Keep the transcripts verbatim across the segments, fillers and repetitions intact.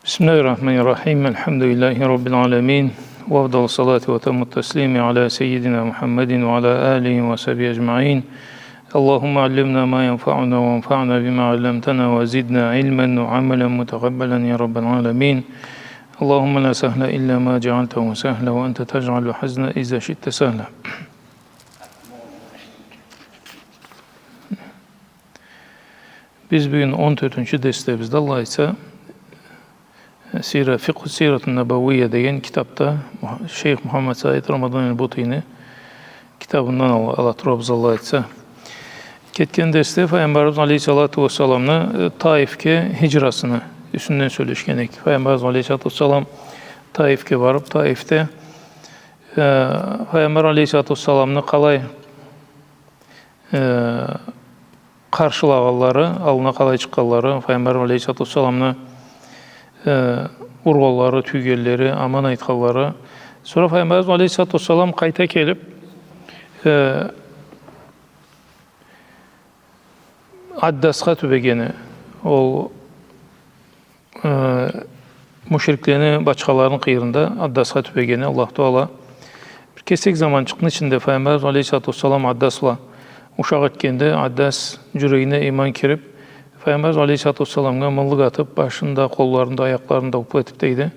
بسم الله الرحمن الرحيم. الحمد لله رب العالمين. وأفضل الصلاة وأتم التسليم على سيدنا محمد وعلى آله وصحبه أجمعين. اللهم علمنا ما ينفعنا وانفعنا بما علمتنا وزدنا علما وعملا متقبلا يا رب العالمين. اللهم لا سهل إلا ما جعلته سهلا وأنت تجعل الحزن إذا شئت سهلا. Биз бюгюн он тёртюнчю дерсибизде, Аллах айтса, сира, Фикъху сиратун набавия деген китапда Мух-, шейх Мухаммад Саид Рамадан аль-Бутини китабындан ал-, ала турабыз, Аллах айтса. Кетген дерсде Файгъамбарыбыз алейхиссалату уассаламны, э, Таифге хиджрасыны юсюнден сёлешген эдик. Файгъамбарыбыз алейхиссалату уассалам Таифге барып, Таифде, э, Файгъамбар алейхиссалату уассаламны къалай э, къаршылагъанлары, аллына къалай чыкъгъанлары, Файгъамбар алейхиссалату уассаламны, э, ургъанлары, тюйгенлери, аман айтханлары. Сора Файгъамбарыбыз алейхиссалату уассалам къайта келип, э, Аддасха тюбегени, ол э, мушриклени бачхаларыны къыйырында Аддасха тюбегени, Аллаху Тагъала бир кесек заманчыкъны ичинде Файгъамбарыбыз алейхиссалату уассалам Аддас бла ушакъ этгенде, Аддас джюрегине иман кирип, Файгъамбарыбыз алейхиссалату уассаламгъа мыллыкъ атып, башын да, къолларын да, аякъларын да упла этип, дейди.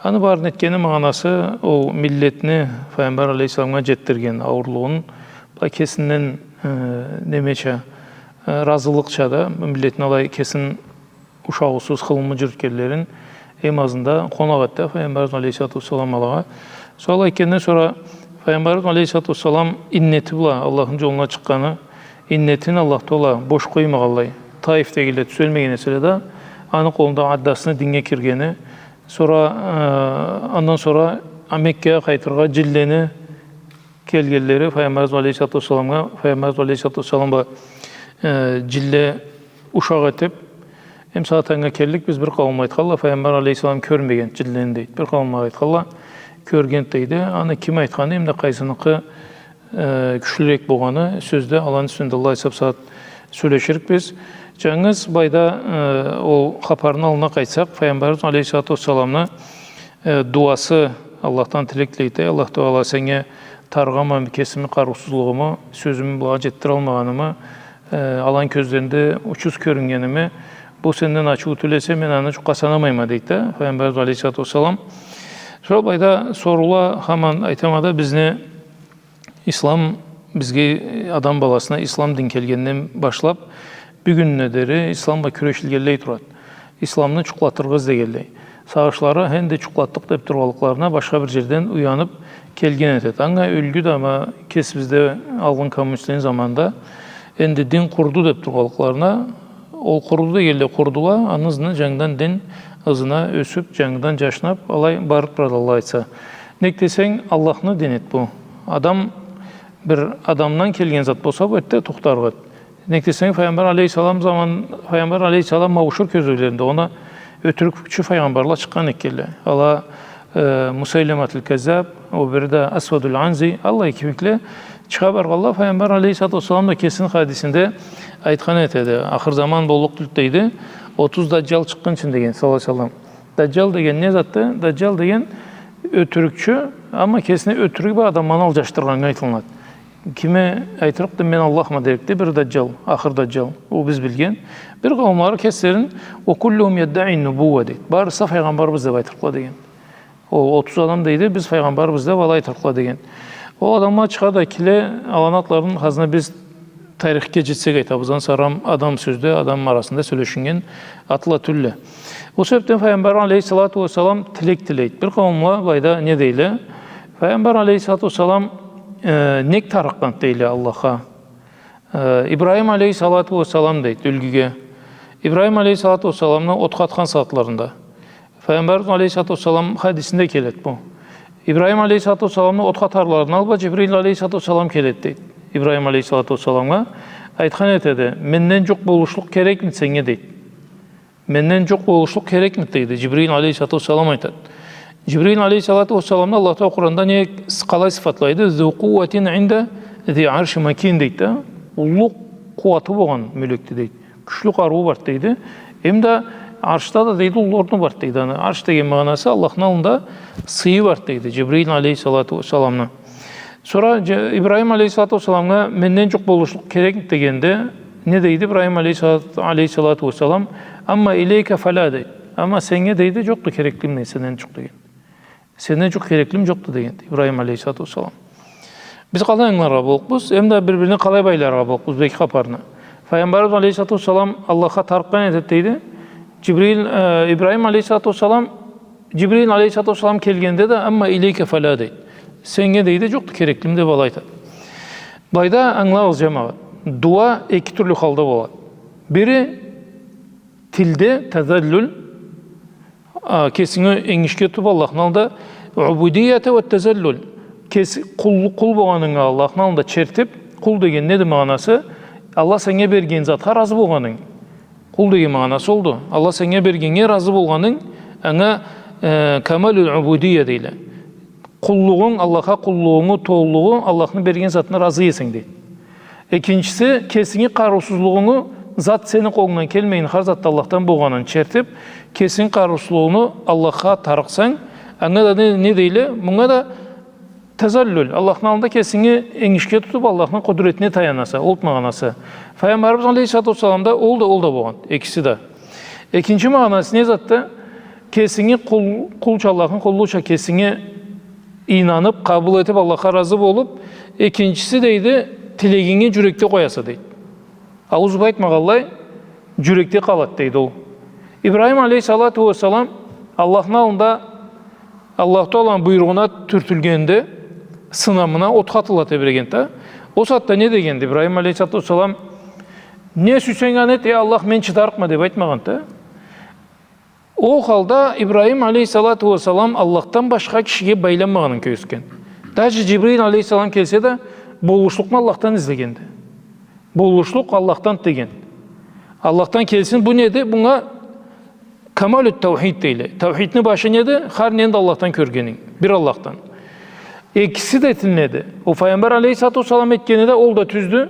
Аны барын этгени магъанасы, ол миллетни Файгъамбар алейхиссаламгъа джетдирген ауурлугъун, бла кесинден, э, немеча, э, разылыкъча да, миллетни алай кесин ушагъыусуз, хылымы джюрютгенлерин, эм азында къонакъ этди Файгъамбарыбыз алейхиссалату уассалам алагъа. Сора алай этгенден сора Файгъамбарыбыз алейхиссалату уассалам иннети бла Аллахны джолуна чыкъгъаны, иннетин Аллах Тагъала бош къоймагъанлай, Таифдегиле тюзелмеген эселе да, аны къолунда Аддасны динге киргени, сора, э, андан сора Меккагъа къайтыргъа джинлени келгенлери Файгъамбарыбыз алейхиссалату уассаламгъа, Файгъамбарыбыз алейхиссалату уассалам бла, э, джинле ушакъ этип, эм сагъатаннга келлик биз, бир къауумла айтханла, Файгъамбар алейхиссалам кёрмеген джинлени, дейди. Бир къауумла айтханла, кёрген, дейди. Аны ким айтханы, эм да къайсыныкъы, э, кючлюрек болгъаны сёзде, аланы юсюнде Аллах айтса бусагъат сёлеширикбиз. Джангыз былайда, э, ол хапарны аллына къайтсакъ, Файгъамбарыбыз алейхиссалату уассаламны э, дуасы, Аллахдан тилек тилейди: «Эй Аллах Тагъала, сеннге тарыгъамы кесими къарыусузлугъуму, сёзюмю былагъа джетдиралмагъанымы, э, аланы кёзлеринде учуз кёрюннгеними, бу сенден ачыу тюл эсе, мен аны джукъгъа санамайма», — дейди да Файгъамбарыбыз алейхиссалату уассалам. Сора былайда соруула хаман айтама да, бизни Ислам бизге, адам баласына ислам дин келгенден башлап, бюгюннге дери ислам бла кюрешилгенлей турады. Исламны джукълатыргъа излегенлей. Сагъышлары энди джукълатдыкъ деп тургъанлыкъларына башха бир джерден уянып келген этеди. Анга юлгю да ма кесибизде алгъын коммунистлени заманында энди дин къурду деп тургъанлыкъларына, ол къурду дегенлей къурдула, аны ызына джангыдан дин ызына ёсюп, джангыдан джашнап, алай барып турады, Аллах айтса. Нек десенг, Аллахны дини эди бу. Адам, бир адамдан келген зат болса, бу эртде тохтарыкъ эди. Нек десенг, Файгъамбар алейхиссалам заман, Файгъамбар алейхиссалам маушур кёзюулеринде огъуна ётюрюкчю файгъамбарла чыкъгъан экенле. Ала, э, Мусайлиматуль Каззаб, ол бири да Асвадуль Анзи, аллай кибикле чыгъа баргъанла, Файгъамбар алейхиссалату уассалам да кесини хадисинде айтхан этеди. Ахыр заман боллукъ тюлдю, дейди. Отуз даджал чыкъгъынчы, деген, саллаллаху алейхи ва саллам. Даджал деген не затды? Даджал деген ётюрюкчю, амма кесине ётюрюк бир адамланы алджашдыргъаннга айтылынады. Кими айтырыкъды, мен Аллахма дерикди, бир даджал, ахыр даджал, ол биз билген. Бир къауумлары кеслерин, «Ва куллухум яддаи нубувва», дейди. Барысы файгъамбарбыз деп айтырыкъла деген. Ол отуз адам, дейди, биз файгъамбарбыз деп алай айтырыкъла деген. Ол адамла чыгъа да келе, аланы атларын хазна биз тарихге джетсек айтабыз, ансарам адам сёзде, адам арасында сёлешиннген атла тюлле. Ол себепден Файгъамбар алейхиссалату уассалам тилек тилейди. Бир къауумла былайда не дейле? Файгъамбар алейхиссалату уассалам, э, нек тарыкъгъанды дейле Аллахха? Э, Ибрахим алейхиссалату уассалам, дейди, юлгюге. Ибрахим алейхиссалату уассаламны отха атхан сагъатларында. Файгъамбарыбыз алейхиссалату уассалам хадисинде келеди бу. Ибрахим алейхиссалату уассаламны отха атарларына алба Джибрил алейхиссалату уассалам келеди, дейди. Ибрахим алейхиссалату уассаламгъа айтхан этеди: «Менден джукъ болушлукъ керекмиди сеннге?» — дейди. «Менден джукъ болушлукъ керекмиди?» — дейди. Джибрил алейхиссалату уассалам айтады. Джибрил алейхиссалату уассаламны Аллах Тагъала Къуранда не, къалай сыфатлайды? «Зу къувватин инда зи арши макин», — дейди да. Уллу къууаты болгъан мёлекди, дейди. Кючлю къарыуу барды, дейди. Эм да Аршда да, дейди, уллу орну барды, дейди. Аны Арш деген магъанасы Аллахны аллында сыйы барды, дейди, Джибрил алейхиссалату уассаламны. Сора Дж-, Ибрахим алейхиссалату уассаламгъа: «Менден джукъ болушлукъ керекмиди?» — дегенде, не дейди Ибрахим алейхиссалат-, алейхиссалату уассалам? «Амма илейка фаля», — дейди. «Амма сеннге, — дейди, — джокъду кереклим, дейди, сеннен джукъ», — деген. «Сеннен джукъ кереклим джокъду», — деген Ибрахим алейхиссалату уассалам. Биз къалай ангыларгъа боллукъбуз, эм да бир-бирине къалай байларгъа боллукъбуз бу эки хапарны? Файгъамбарыбыз алейхиссалату уассалам Аллахха тарыкъгъан этеди, дейди. Джибрил, э, Ибрахим алейхиссалату уассалам, Джибрил алейхиссалату уассалам келгенде да: «Амма илейка фаля», — дейди. «Сеннге, — дейди, — джокъду кереклим», — деб алай айтады. Былайда ангылагъыз, джамагъат. Дуа эки тюрлю халда болады. Бири тилде тазаллюль, а, кесинги энгишге тутуб Аллахны аллында, убудияту уа тазаллюль. Кес-, къул, къул болгъанынгы Аллахны аллында чертиб, къул деген неди магъанасы? Аллах сеннге берген затха разы болгъанынг. Къул деген магъанасы олду. Аллах сеннге бергеннге разы болгъанынг, анга, э, камалюль убудия дейле. Къуллугъунг, Аллахха къуллугъунгу толулугъу, Аллахны берген затына разы эсенг, дейди. Экинчиси, кесинги къарыусузлугъунгу, зат сени къолунгдан келмейин, хар зат да Аллахдан болгъанын чертиб, кесинги къарыусузлугъунгу Аллахха тарыкъсанг, анга да не, не дейле? Мунга да тазаллюль, Аллахны аллында кесинги энгишге тутуб, Аллахны къудуретине таянаса, олду магъанасы. Файгъамбарыбыз алейхиссалату уассаламда ол да, ол да болгъан, экиси да. Экинчи магъанасы не затды? Кесинги къул, къулча, Аллахны къулуча кесинги ийнаныб, къабыл этиб, Аллахха разы болуб, экинчиси, дейди, тилегинги джюрекде къояса, дейди. Ауузуб айтмагъанлай, джюрекде къалады, дейди ол. Ибрахим алейхиссалату уассалам Аллахны аллында Аллаху Тааланы буйругъуна тюртюлгенде, сынамына от хатынла тебрегенди да. Ол сагъатда не дегенди Ибрахим алейхиссалату уассалам? «Не сюйсенг, аны эт, я Аллах, мен чыдарыкъма», — деб айтмагъанды да. Ол халда Ибрахим алейхиссалату уассалам Аллахдан башха кишиге байланмагъанын кёргюзтген. Даже Джибрил алейхиссалам келсе да, болушлукъну Аллахдан излегенди. Болушлукъ Аллахдан деген. Аллахдан келсин, бу неди? Бунга камалю таухид дейле. Таухидни башы неди? Хар нени да Аллахдан кёргенинг. Бир Аллахдан. Экиси да этилинеди. Ол Файгъамбар алейхиссалату уассалам этгени да, ол да тюздю.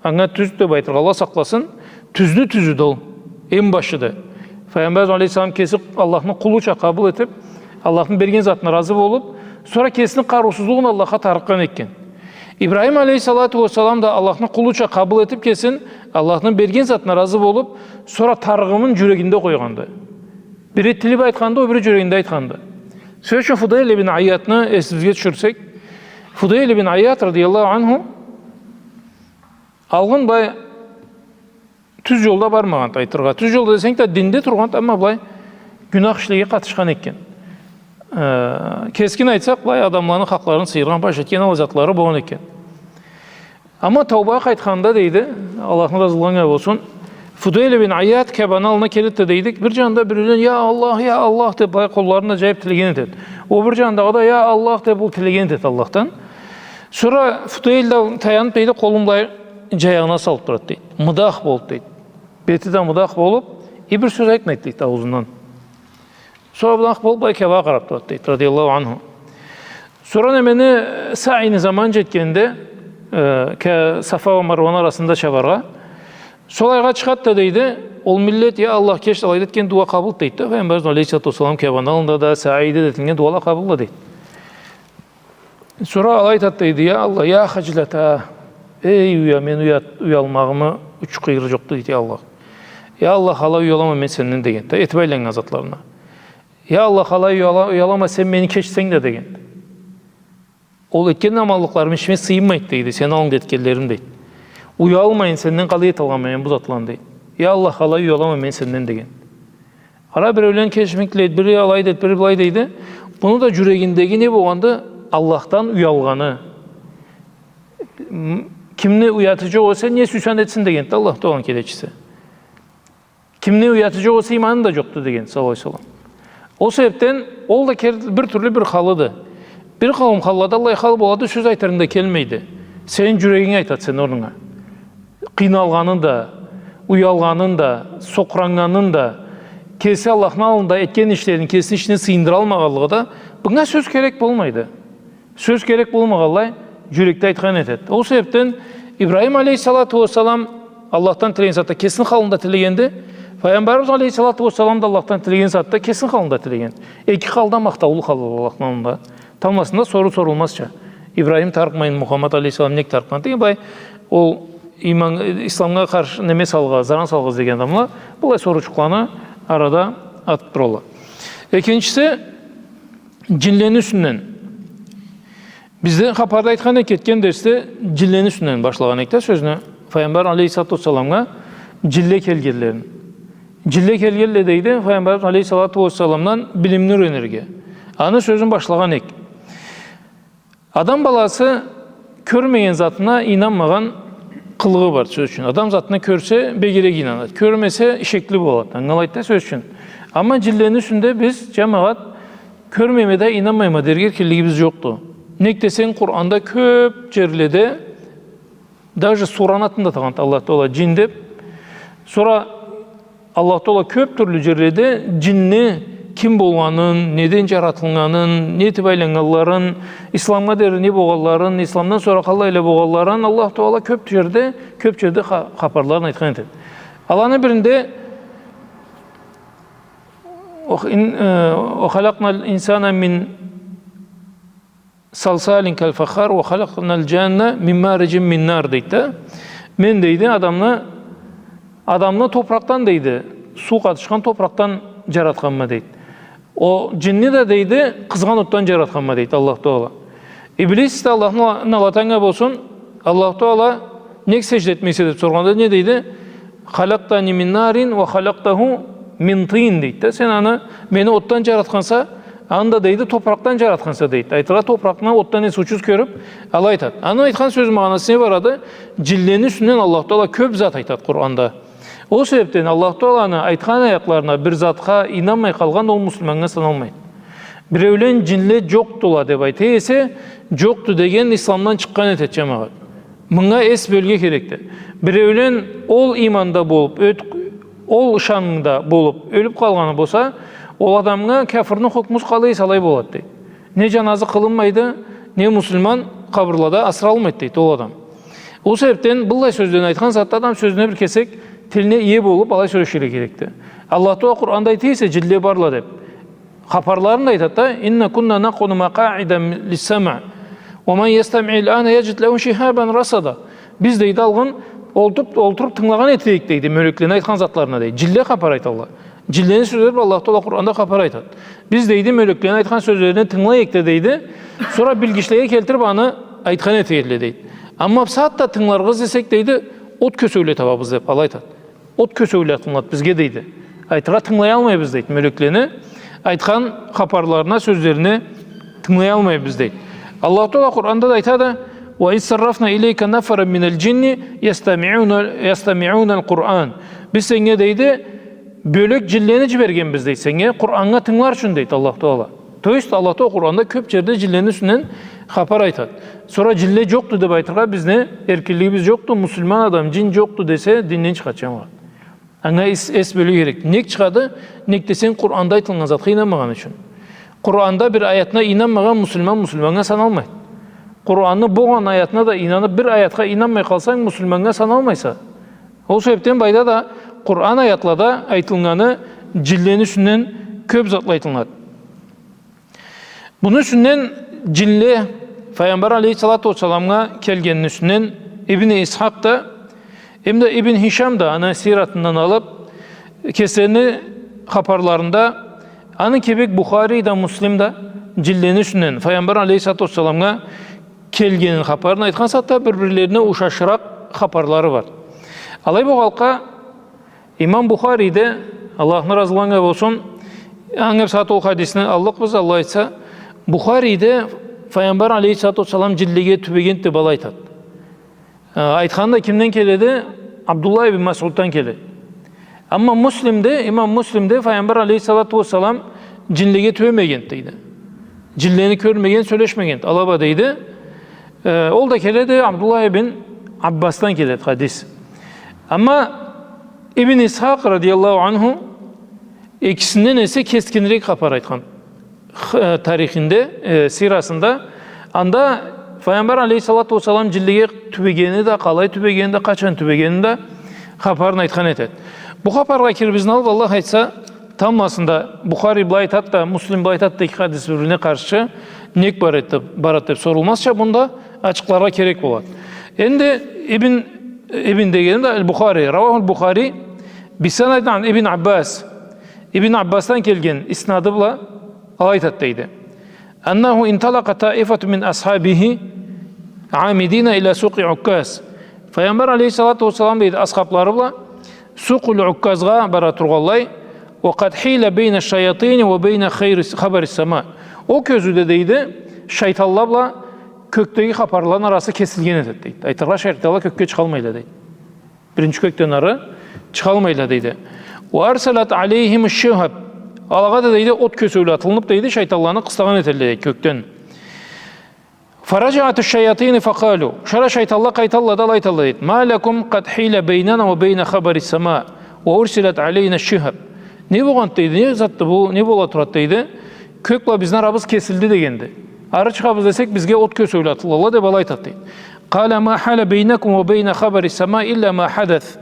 Анга тюз деб айтыргъа, Аллах сакъласын. Тюзню тюзюдю ол. Эм башыды. Файгъамбар алейхиссалам кеси Аллахны къулуча къабыл этиб, Аллахны берген затына разы болуб, сора кесини къарыусузлугъун Аллахха тарыкъгъан этген. Ибрахим алейхиссалату уассалам да Аллахны къулуча къабыл этиб кесин, Аллахны берген затына разы болуб, сора тарыгъымын джюрегинде къойгъанды. Бири тили бла айтханды, ол бири джюрегинде айтханды. Сёз ючюн, Фудайл ибн Айядны эсибизге тюшюрсек, Фудайл ибн Айяд, радияллаху анху, алгъын былай тюз джолда бармагъанды, айтыргъа. Тюз джолда десенг да, динде тургъанды, амма былай гюнах ишлеге къатышхан экен. Э, кескин айтсакъ, былай адамланы хакъларын сыйыргъан, баш этген аллай затлары болгъан экен. Амма таубагъа къайтханда, дейди, Аллахны разылыгъы анга болсун, Фудайл ибн Айяд Каабаны аллына келеди да, дейди, бир джанда биреулен, «Я Аллах, я Аллах», — деб, былай къолларын да джайыб тилеген этеди. Ол бир джандагъы да, «Я Аллах», — деб, ол тилеген этеди Аллахдан. Сора Фудайл да таяныб, дейди, къолун былай джаягъына салыб турады, дейди. Мыдах болуб, дейди. Бети да мыдах болуб, и бир сёз айтмайды, дейди, ауузундан. Сора былай болуб, былай Каабагъа къараб турады, дейди, радияллаху анху. Сора немени, саъйни заманы джетгенде, э, Ка-, Сафа бла Марваны арасында чабаргъа, солайгъа чыгъады да, дейди, ол миллет, «Я Аллах, кеч, алайда этген дуа къабылды», — дейди да. Файгъамбарыбыз алейхиссалату уассалам Каабаны аллында да, саъйда да этилген дуала къабылды, дейди. Сора алай айтады, дейди: «Я Аллах, я хажлата, эй, уя-, мен уя-, уялмагъымы учу-къыйыры джокъду», — дейди, «я Аллах. Я Аллах, алай уялама мен сенден», — деген да, этиб айланнган затларына. «Я Аллах, алай уяла-, уялама, сен мени кечсенг да», — деген. «Ол этген аманлыкъларым ичиме сыйынмайды, — дейди, — сени аллынгда этгенлерим», — дейди. «Уялмайын сенден, къалай эталгъанма мен бу затланы», — дейди. «Я Аллах, алай уялама мен сенден», — деген. Къара, биреулен кечмек тилейди, бири алай дейди, бири былай дейди. Муну да джюрегиндеги не болгъанды? Аллахдан уялгъаны. М, кимни уятырча болса, не сюйсе да этсин дегенди Аллах Тааланы келечиси. Кимни уятырча болса, иманы да джокъду деген, саллаллаху алейхи ва саллам. Ол себебден ол да кер-, бир тюрлю бир халыды. Бир къауум халлада аллай хал болады, сёз айтырынг да келмейди. Сени джюрегинг айтады сени орнунга. Къыйналгъанын да, уялгъанын да, сокъураннганын да, кеси Аллахны аллында этген ишлерин кесини ичине сыйындыралмагъанлыгъы да, мынга сёз керек болмайды. Сёз керек болмагъанлай, джюрекде айтхан этеди. Ол себебден Ибрахим алейхиссалату уассалам Аллахдан тилеген сагъатда кесини халында тилегенди, Пайгъамбарыбыз алейхиссалату уассалам да Аллахдан тилеген затда кесини халында тилеген. Эки халда махтаулу халда Аллахны аллында. Тамбласында соруу сорулмазча. Ибрахим тарыкъмайын, Мухаммад алейхиссалам нек тарыкъмады деген, былай ол иман, исламгъа къаршы неме салгъа, заран салгъа деген адамла былай соруучукъланы арада атып туралла. Экинчиси, джинлени юсюнден. Бизде хапарда айтхан эдик, кетген дерсде джинлени юсюнден башлагъан эдик да сёзню. Пайгъамбар алейхиссалату уассаламгъа джинле келгенлерин. Джинле келгенле дейди, Пайгъамбар алейхиссалату уассаламдан билимни юренирге. Аны сёзюн башлагъан эдик. Адам баласы кёрмеген затына ийнанмагъан къылыгъы бар, сёз ючюн. Адам затына кёрсе, бегирек ийнанады. Кёрмесе, ишекли болады. Ангылайды да, сёз ючюн. Амма джинлени юсюнде биз, джамагъат, кёрмейме да, ийнанмайма дерге эркинлигибиз джокъду. Нек десенг, Къуранда кёп джерледе, даже сураны атын да атагъанды Аллах Таала джин деп. Сора Аллах Таала кёп тюрлю джерледе джинни ким болгъанын, неден джаратылгъанын, не этип айланнганларын, исламгъа дери не болгъанларын, исламдан сора къалайла болгъанларын Аллах Таала кёп джерде, кёп джерде ха-, хапарларын айтхан этеди. Аланы биринде «Ох-, ин-, э, وخلقنا الإنسان من صلصال كالفخار وخلقنا الجان من مارج من نار», дейди да. Мен, дейди, адамны, адамны топуракъдан, дейди, суу къатышхан топуракъдан джаратханма, дейди. Ол джинни да, дейди, къызгъан отдан джаратханма, дейди Аллах Таала. Иблис да, Аллахны налаты анга болсун, Аллах Таала нек сежде этмейсе деп соргъанда, не дейди? «خلقتني من نار وخلقته من طين», дейди да. Сен аны, мени отдан джаратханса, аны да, дейди, топуракъдан джаратханса, дейди. Айтыргъа, топуракъны отдан эсе учуз кёрюп, алай айтады. Аны айтхан сёз магъанасы не барады? Джинлени юсюнден Аллах Таала кёп зат айтады Къуранда. Ол себепден Аллах Тааланы айтхан аятларына, бир затха ийнанмай къалгъан ол муслиманнга саналмайды. Биреулен джинле джокъдула деп айта эсе, джокъду деген исламдан чыкъгъан этеди, джамагъат. Мынга эс бёлюрге керекди. Биреулен ол иманда болуп, ёт-, ол ышанымда болуп, ёлюп къалгъаны болса, ол адамгъа кяфырны хукмусу къалай эсе алай болады, дейди. Не джаназы къылынмайды, не муслиман къабырлада асыралмайды, дейди, ол адам. Ол себепден быллай сёзлени айтхан затда адам сёзюне бир кесек, тилине ие болуп, алай сёлеширге керекди. Аллах Таала Къуранда айта эсе, джинле барла деп, хапарларын да айтады да: «إنا كنا نقعد مقاعد للسمع فمن يستمع الآن يجد له شهابا رصدا». Биз, дейди, алгъын олтуруп, олтуруп тынгылагъан эте эдик, дейди, мёлеклени айтхан затларына, дейди. Джинле хапар айталла. Джинлени сёзлери бла Аллах Таала Къуранда хапар айтады. Биз, дейди, мёлеклени айтхан сёзлерине тынгылай эдик да, дейди, сора билгичлеге келтирип аны айтхан эте эдиле, дейди. Амма бусагъатда тынгыларгъа излесек, дейди, от кёсеуле табабыз деп, алай айтады. От кёсеуле айтылынады бизге, дейди. Айтыргъа, тынгылаялмайбыз, дейди, мёлеклени айтхан хапарларына, сёзлерине тынгылаялмайбыз, дейди. Аллаху Таала Къуранда да айтады: «وإذ صرفنا إليك نفرا من الجن يستمعون، يستمعون القرآن». Биз сеннге, дейди, бёлек джинлени джибергенбиз, дейди, сеннге Къураннга тынгылар ючюн, дейди Аллаху Таала. То есть Аллаху Таала Къуранда кёп джерде джинлени юсюнден хапар айтады. Сора джинле джокъду деп айтыргъа бизни эркинлигибиз джокъду. Муслиман адам джин джокъду десе, динден чыгъады, джамагъат. Анга эс, эс бёлюрге керек. Нек чыгъады? Нек десенг, Къуранда айтылгъан затха ийнанмагъан ючюн. Къуранда бир аятына ийнанмагъан муслиман муслиманнга саналмайды. Къуранны болгъан аятына да ийнанып, бир аятха ийнанмай къалсанг, муслиманнга саналмайса. Ол себепден былайда да Къуран аятлада айтылгъаны джинлени юсюнден кёп затла айтылынады. Муну юсюнден, джинле Файгъамбар алейхиссалату уассаламгъа келгенини юсюнден Ибн Исхакъ да, эм да Ибн Хишам да аны сиратындан алып, кеслерини хапарларында, аны кибик Бухари да, Муслим да джинлени юсюнден Файгъамбар алейхиссалату уассаламгъа келгенин хапарын айтхан сагъатда бир-бирлерине ушашыракъ хапарлары бар. Алай болгъанлыкъгъа, Имам Бухариде, Аллахны разылыгъы анга болсун, анга бусагъат ол хадисни аллыкъбыз, Аллах айтса, Бухариде Файгъамбар алейхиссалату уассалам джинлеге тюбегенди деп алай айтады. Э, айтханы да кимден келеди? Абдуллах ибн Масъуддан келеди. Амма Муслимде, имам Муслимде Файгъамбар алейхиссалату уассалам джинлеге тюбемегенди, дейди. Джинлени кёрмеген, сёлешмеген, алай бла, дейди. Э, ол да келеди Абдуллах ибн Аббасдан келеди хадис. Амма Ибн Исхакъ радияллаху анху экисинден эсе кескинирек хапар айтхан. Х-, э, тарихинде, э, сирасында, анда Файгъамбар алейхиссалату уассалам джинлеге тюбегени да, къалай тюбегени да, къачан тюбегени да хапарын айтхан этеди. Бу хапаргъа кириб, бизни алыб, Аллах айтса, тамбласында Бухари былай айтады да, Муслим былай айтады да, эки хадис бир-бирине къаршы, нек бар эди, барады деб сорулмазча, мында ачыкъларгъа керек болады. Энди Ибн, Ибн дегеним да Аль-Бухари, رواه البخاري بسند عن ابن عباس. Ибн Аббасдан келген иснады бла алай айтады, дейди. أنه انطلق طائفة من أصحابه عامدين إلى سوق عكاظ. Файгъамбар алейхиссалату уассалам, дейди, асхаблары бла Сукъул Укказгъа бара тургъанлай, وقد حيل بين الشياطين وبين خير، خبر السماء. Ол кёзюуде, дейди, шайтанла бла кёкдеги хапарланы арасы кесилген этеди, дейди. Айтыргъа, шайтанла кёкге чыгъалмайла, дейди. Биринчи кёкден ары чыгъалмайла, дейди. وأرسلت عليهم الشهب. Алагъа да, дейди, от кёсеуле атылыныб, дейди, шайтанланы къыстагъан этелле, дейди, кёкден. فرجعت الشياطين فقالوا. Сора шайтанла къайталла да, алай айталла, дейди. ما لكم قد حيل بيننا وبين خبر السماء وأرسلت علينا الشهب. Не болгъанды, дейди, не затды бу, не бола турады, дейди. Кёк бла бизни арабыз кесилди дегенди. Ары чыгъабыз десек, бизге от кёсеуле атылалла, деб алай айтады, дейди. قال ما حال بينكم وبين خبر السماء إلا ما حدث.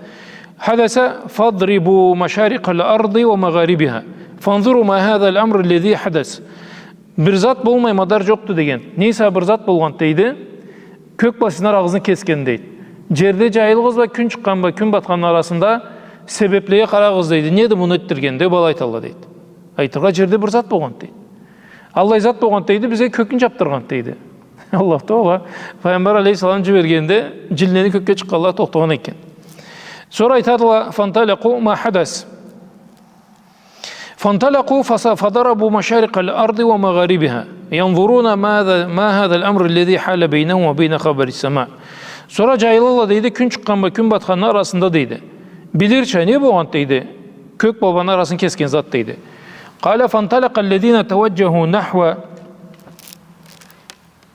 حدث فاضربوا مشارق الأرض ومغاربها. فانظروا ما هذا الأمر الذي حدث. Бир зат болмай мадар джокъду деген. Нейсе, бир зат болгъанды, дейди. Кёк бла сизни арагъызны кесген, дейди. Джерде джайылыгъыз бла кюн чыкъгъан бла кюн батханны арасында себеблеге къарагъыз, дейди. Неди муну этдирген, деб алай айталла, дейди. Айтыргъа, джерде бир зат болгъанды, дейди. Аллай зат болгъанды, дейди, бизге кёкню джабдыргъанды, дейди. Аллах Таала Файгъамбар алейхиссалам джибергенде, джинлени кёкге чыкъгъанла тохтагъан экен. Сора айтадыла, فانطلقوا ما حدث. فانطلقوا فص-، فضربوا مشارق الأرض ومغاربها ينظرون ماذا، ما هذا الأمر الذي حال بينهم وبين خبر السماء. Сора джайылалла, дейди, кюн чыкъгъан бла кюн батханны арасында, дейди. Билирча, не болгъанды, дейди, кёк бла аланы арасын кесген зат, дейди. قال فانطلق الذين توجهوا نحو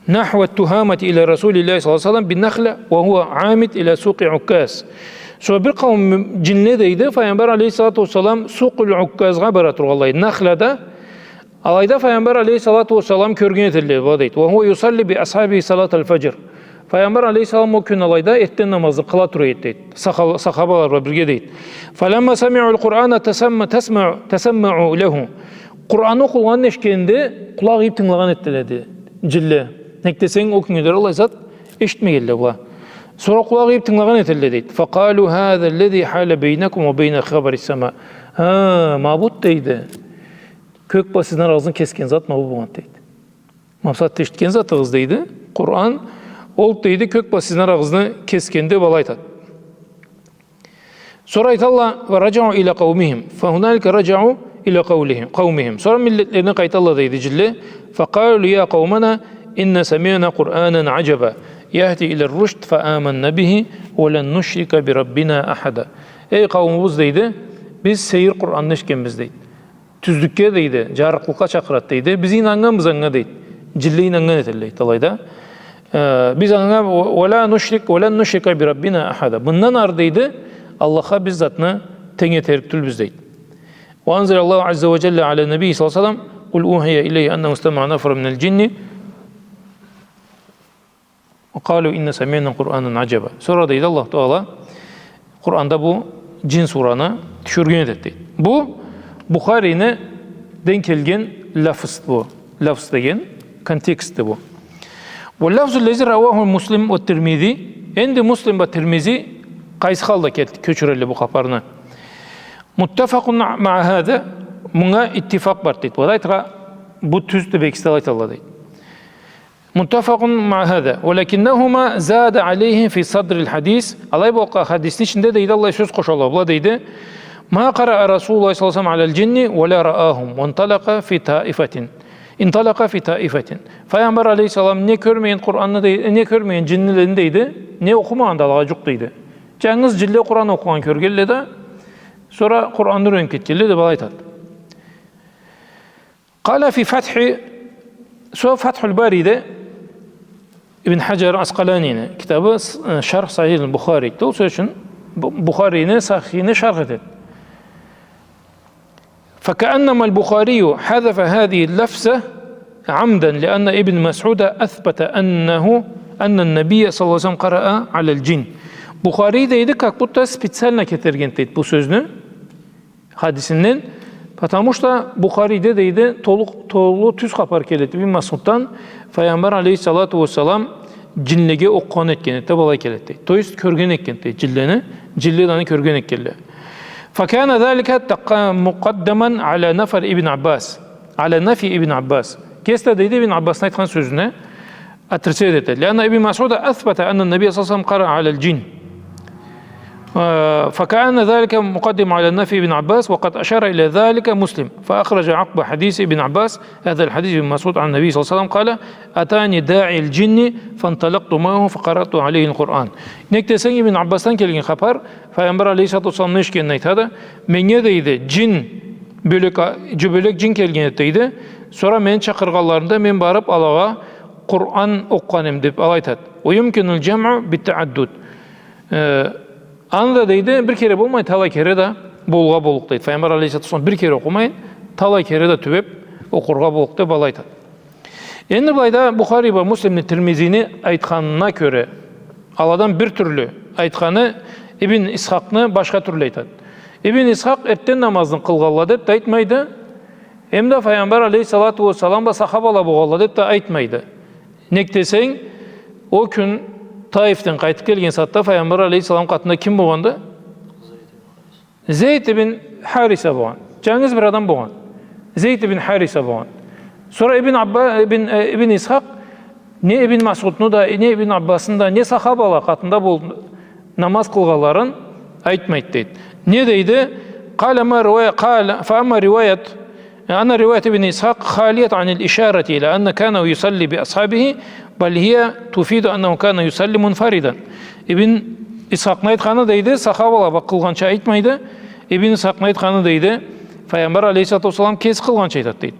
نحو التهامة إلى رسول الله صلى الله عليه وسلم بالنخلة وهو عامد إلى سوق عكاظ. Сора бир къауум джинле, дейди, Файгъамбар алейхиссалату уассалам Сукъул Укказгъа бара тургъанлай, Нахлада. Алайда Файгъамбар алейхиссалату уассалам кёрген этелле, дейди. وهو يصلي بأصحابه صلاة الفجر. Файгъамбар алейхиссалам ол кюн алайда эртден намазны къыла тура эди, дейди. Саха-, сахабала бла бирге, дейди. فلما سمعوا القرآن تسم-، تسمع-، تسمعوا له. Къуран окъулгъанын эшитгенинде къулакъ ийиб тынгылагъан этелле, дейди, джинле. Нек десенг, ол кюннге дери аллай зат эшитмегенле была. Сора къулакъ ийиб тынгылагъан этелле, дейди. فقالوا هذا الذي حال بينكم وبين خبر السماء. Ха, ма бу, дейди, кёк бла сизни арагъызны кесген зат ма бу болгъанды, дейди. Макъсат, эшитген затыгъыз, дейди, Къуран, ол, дейди, кёк бла сизни арагъызны кесгенди, деб алай айтады. Сора айталла, ورجعوا إلى قومهم، فهنالك رجعوا إلى قولهم، قومهم. Сора миллетлерине къайталла, дейди, джинле. فقالوا يا قومنا إنا سمعنا قرآنا عجبا يهدي إلى الرشد فآمنا به ولن نشرك بربنا أحدا. Эй къауумубуз, дейди, биз сейир Къуранны эшитгенбиз, дейди. Тюзлюкге, дейди, джарыкълыкъгъа чакъырады, дейди. Биз ийнаннганбыз анга, дейди. Джинле ийнаннган этелле, дейди, алайда. Э, биз анга, ولن نشرك، ولن نشرك بربنا أحدا. Мындан ары, дейди, Аллахха биз затны тенг этерик тюлбюз, дейди. وأنزل الله عز وجل على النبي صلى الله عليه وسلم: قل أوحي إلي أنه استمع نفر من الجن وقالوا إنا سمعنا قرآنا عجبا. Сора, дейди, Аллах Таала Къуранда бу джин сураны тюшюрген этеди, дейди. Бу Бухарини ден келген лафз бу. Лафз деген контекстди бу. واللفظ الذي رواه مسلم والترمذي. Энди Муслим бла Тирмизи къайсы халда кет-, кёчюрелле бу хапарны? متفق مع هذا. Мынга иттифакъ бар, дейди. Былай айтыргъа, бу тюз деб экиси да алай айталла, дейди. متفق مع هذا، ولكنهما زاد عليه في صدر الحديث. Алай болгъа, хадисни ичинде, дейди, аллай сёз къошалла была, дейди. ما قرأ رسول الله صلى الله عليه وسلم على الجن ولا رآهم وانطلق في طائفة. انطلق في طائفة. Файгъамбар алейхиссалам не кёрмеген Къуранны, дей-, не кёрмеген джинлени, дейди, не окъумагъан да алагъа джукъ, дейди. Джангыз джинле Къуран окъугъан кёргелле да, сора Къуранны юрениб кетгелле, деб алай айтады. قال في فتح، сора Фатхул Бариде Ибн Хаджар Аскъаланини китабы, с-, э, Шарх Сахих аль-Бухари, ол сёз ючюн Бу-, Бухарини Сахихине шарх этеди. فكأنما البخاري حذف هذه اللفظة عمدا، لأن ابن مسعود أثبت أنه، أن النبي صلى الله عليه وسلم قرأ على الجن. Бухари, дейди, как будто специально кетерген, дейди, бу сёзню. Хадисинден, потому что Бухариде, дейди, толу, толу тюз хапар келеди Ибн Масъуддан, Файгъамбар алейхиссалату уассалам джинлеге окъугъан этген эди, былай келеди, дейди. То есть кёрген этген, дейди, джинлени, джинле да аны кёрген этгенле. فكان ذلك تق-، مقدما على نفي ابن عباس، على نفي ابن عباس. Кеси да, дейди, Ибн Аббасны айтхан сёзюне отрицать этеди. لأن ابن مسعود أثبت أن النبي صلى الله عليه وسلم قرأ على الجن. آه، فكان ذلك مقدم على نفي ابن عباس، وقد أشار إلى ذلك مسلم، فأخرج عقب حديث ابن عباس هذا الحديث ابن مسعود عن النبي صلى الله عليه وسلم قال: أتاني داعي الجن فانطلقت معه فقرأت عليه القرآن. Нек десенг, Ибн Аббасдан келген хапар, Файгъамбар алейхиссалату уассаламны эшитгенин айтады. Меннге, дейди, джин, бёлек, а, джю-, бёлек джин келген эди, дейди. Сора мени чакъыргъанларында мен барыб алагъа Къуран окъугъан эдим, деб алай айтады. ويمكن الجمع بالتعدد. Э, аны да, дейди, бир кере болмай, талай кере да болургъа боллукъ, дейди. Файгъамбар алейхиссалату уассалам бир кере окъумай, талай кере да тюбеб окъургъа боллукъ, деб алай айтады. Энди былайда Бухари бла Муслимни, Тирмизини айтханына кёре, аладан бир тюрлю айтханы, Ибн Исхакъны башха тюрлю айтады. Ибн Исхакъ эртден намазны къылгъанла деб да айтмайды, эмда Файгъамбар алейхиссалату уассалам бла сахабала болгъанла деб да айтмайды. Нек десенг, ол кюн Таифден къайтыб келген сагъатда Файгъамбар алейхиссалам къатында ким болгъанды? Зейд ибн Хариса болгъан. Джангыз бир адам болгъан. Зейд ибн Хариса болгъан. Сора Ибн Абба-, Ибн, э, Ибн Исхакъ не Ибн Масъудну да, не Ибн Аббасны да, не сахабала къатында бол-, намаз къылгъанларын айтмайды, дейди. Не дейди? قال: أما رواية، قال: فأما رواية أن رواية ابن إسحاق خالية عن الإشارة إلى أن كان يصلي بأصحابه، بل هي تفيد أنه كان يصلي منفردا. Ибн Исхакъны айтханы, дейди, сахабала бла къылгъанча айтмайды. Ибн Исхакъны айтханы, дейди, Файгъамбар алейхиссалату уассалам кеси къылгъанча айтады, дейди.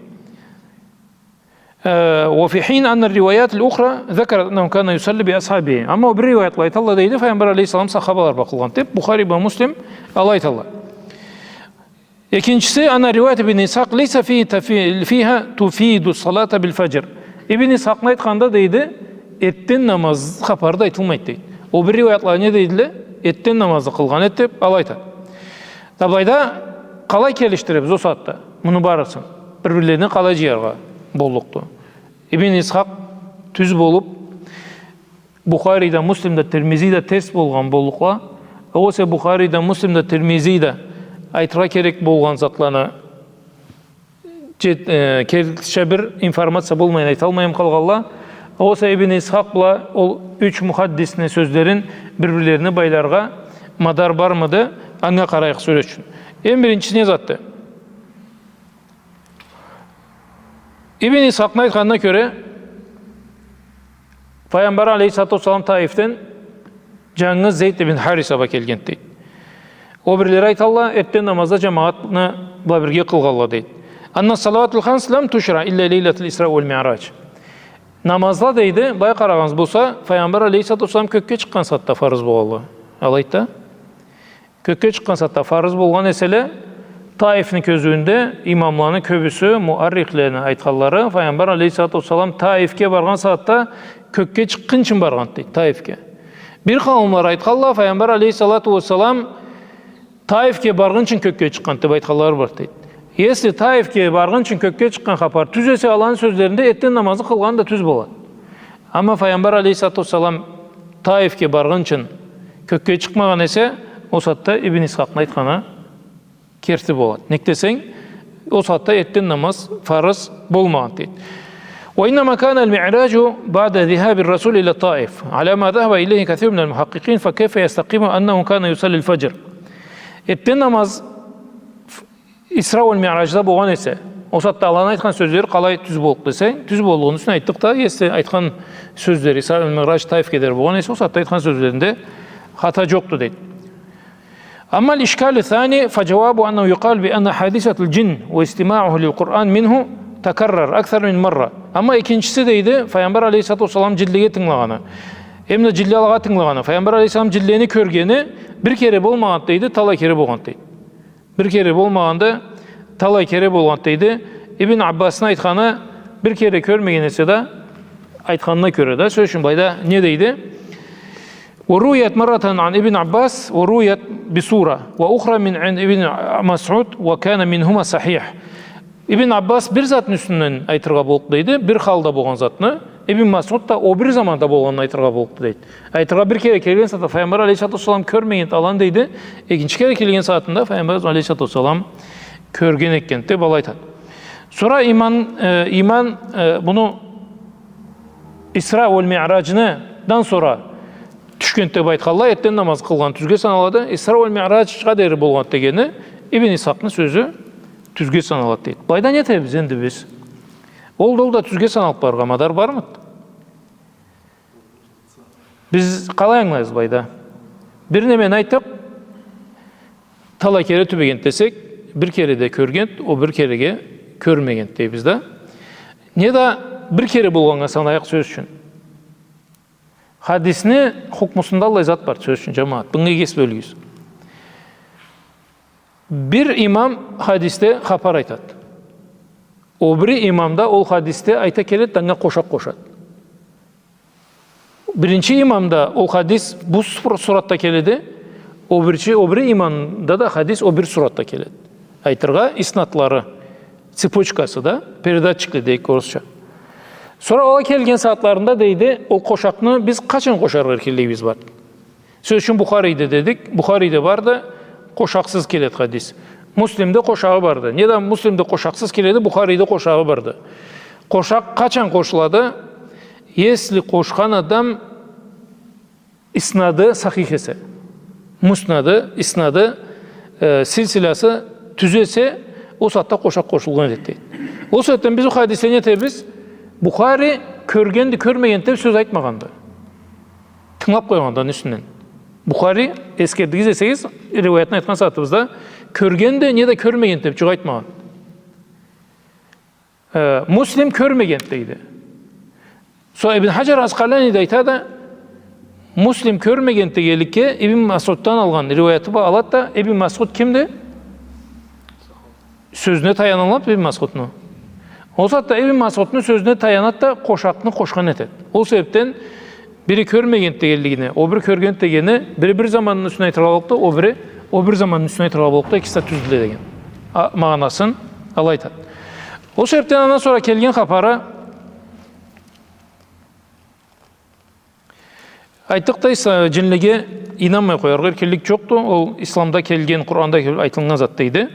Э, وفي حين أن الروايات الأخرى ذكرت أنه كان يصلي بأصحابه. Амма ол бир риуаятла айталла, дейди, Файгъамбар алейхиссалам сахабала бла къылгъан деб, Бухари бла Муслим алай айталла. Экинчиси, أن رواية ابن إسحاق ليس فيه تفي-، فيها تفيد الصلاة بالفجر. Ибн Исхакъны айтханында, дейди, эртден намаз хапары да айтылмайды, дейди. Ол бир риуаятла не дейдиле? Эртден намазны къылгъан эди деб алай айтады. Да былайда къалай келишдиребиз ол сагъатда муну барысын? Бир-бирлерине къалай джыяргъа боллукъду? Ибн Исхакъ тюз болуб, Бухари да, Муслим да, Тирмизи да терс болгъан боллукъла. Огъесе Бухари да, Муслим да, Тирмизи да айтыргъа керек болгъан затланы джет-, э, керекча бир информация болмайын айталмайын къалгъанла. Огъесе Ибн Исхакъ бла ол юч мухаддисни сёзлерин бир-бирлерине байларгъа мадар бармыды? Анга къарайыкъ, сёз ючюн. Эм биринчиси не затды? Ибн Исхакъны айтханына кёре, Файгъамбар алейхиссалату уассалам Таифден джангыз Зейд ибн Хариса бла келгенди, дейди. Ол бирлери айталла, эртден намазда джамагъатны бла бирге къылгъанла, дейди. أن الصلوات الخمس لم تشرع إلا ليلة الإسراء والمعراج. Намазла, дейди, былай къарагъаныбыз болса, Файгъамбар алейхиссалату уассалам кёкге чыкъгъан сагъатда фарыз болгъанла. Алайды да. Кёкге чыкъгъан сагъатда фарыз болгъан эселе, Таифни кёзюуюнде имамланы кёбюсю, муаррихлени айтханлары, Файгъамбар алейхиссалату уассалам Таифге баргъан сагъатда кёкге чыкъгъынчын баргъанды, дейди, Таифге. Бир къауумла айтханла, Файгъамбар алейхиссалату уассалам Таифге баргъынчын кёкге чыкъгъанды деб айтханлары бар, дейди. Если Таифге баргъынчын кёкге чыкъгъан хапар тюз эсе, аланы сёзлеринде эртден намазны къылгъаны да тюз болады. Амма Файгъамбар алейхиссалату уассалам Таифге баргъынчын кёкге чыкъмагъан эсе, ол сагъатда Ибн Исхакъны айтханы керти болады. Нек десенг, ол сагъатда эртден намаз фарыз болмагъанды, дейди. وإنما كان المعراج بعد ذهاب الرسول إلى الطائف، على ما ذهب إليه كثير من المحققين، فكيف يستقيم أنه كان يصلي الفجر؟ Эртден намаз Исра уаль Миъражда болгъан эсе, ол сагъатда аланы айтхан сёзлери къалай тюз боллукъду десенг, тюз боллугъуну юсюне айтдыкъ да, если айтхан сёзлери Исра уаль Миъраж Таифге дери болгъан эсе, ол сагъатда айтхан сёзлеринде хата джокъду, дейди. أما الإشكال الثاني فجوابه أنه يقال بأن حادثة الجن واستماعه للقرآن منه تكرر أكثر من مرة. Амма экинчиси, дейди, Файгъамбар алейхиссалату уассалам джинлеге тынгылагъаны, эмда джинле алагъа тынгылагъаны, Файгъамбар алейхиссалам джинлени кёргени бир кере болмагъанды, дейди, талай кере болгъанды, дейди. Бир кере болмагъанды, талай кере болгъанды, дейди. Ибн Аббасны айтханы, бир кере кёрмеген эсе да, айтханына кёре да, сёз ючюн, былайда не дейди? ورويت مرة عن ابن عباس ورويت بصورة وأخرى من عند ابن مسعود وكان منهما صحيح. Ибн Аббас бир затны юсюнден айтыргъа боллукъду, дейди, бир халда болгъан затны, Ибн Масъуд да о бир заманда болгъанын айтыргъа боллукъду, дейди. Айтыргъа, бир кере келген сагъатда Файгъамбар алейхиссалату уассалам кёрмегенди аланы, дейди, экинчи кере келген сагъатында Файгъамбар алейхиссалату уассалам кёрген экен деп алай айтады. Сора иман, э, иман, э, муну Исра уа Миъражны дан сора тюшгенди деп айтханла, эртден намаз къылгъан тюзге саналады. Исра уа Миъражгъа дери болгъан дегени Ибн Исхакъны сёзю тюзге саналады, дейди. Былайда не этебиз энди биз? Ол да, ол да тюзге саналып барыргъа мадар бармыды? Биз къалай ангылайбыз былайда? Бир немени айтып, талай кере тюбегенди десек, бир кере да кёргенди, о бир кереге кёрмегенди дейбиз да. Не да бир кере болгъаннга санайыкъ, сёз ючюн. Хадисни хукмусунда аллай зат бар, сёз ючюн, джамагъат. Мынга эс бёлюгюз. Бир имам хадисде хапар айтады. О бири имам да ол хадисде айта келеди, анга къошакъ къошады. Биринчи имамда ол хадис бу сур-, суратда келеди, о биринчи, о бири имамда да хадис о бир суратда келеди. Айтыргъа, иснадлары, цепочкасы да, передатчикли дейик орусча. Сора ала келген сагъатларында, дейди, ол къошакъны биз къачан къошаргъа эркинлигибиз бар? Сёз ючюн, Бухариде дедик, Бухариде барды, къошакъсыз келеди хадис. Муслимде къошагъы барды. Не да Муслимде къошакъсыз келеди, Бухариде къошагъы барды. Къошакъ къачан къошулады? Если къошхан адам иснады сахих эсе, муснады, иснады, э, силсиласы тюз эсе, ол сагъатда къошакъ къошулгъан этеди. Ол себепден биз ол хадисде не этебиз? Бухари кёргенди, кёрмегенди деп сёз айтмагъанды. Тынгылап къойгъанды аны юсюнден. Бухари, эсгердигиз эсегиз, риуаятны айтхан сагъатыбызда, кёргенди, не да кёрмегенди деп джукъ айтмагъан. Э, Муслим кёрмегенди дейди. Сора Ибн Хаджар Аскъалани да айтады, Муслим кёрмегенди дегенликге Ибн Масъуддан алгъан риуаяты бла алады да, Ибн Масъуд кимди? Сёзюне таянады Ибн Масъудну. Ол сагъатда Ибн Масъудну сёзюне таянады да, къошакъны къошхан этеди. Ол себепден бири кёрмегенди дегенлигине, о бири кёргенди дегени, бири бир заманны юсюнден айтыргъа боллукъду, о бири о бир заманны юсюнден айтыргъа боллукъду, экиси да тюздю деген. А, магъанасын алай айтады. Ол себепден андан сора келген хапары, айтдыкъ да, ис-, джинлеге ийнанмай къояргъа эркинлик джокъду. Ол исламда келген, Къуранда келип айтылгъан зат дейди.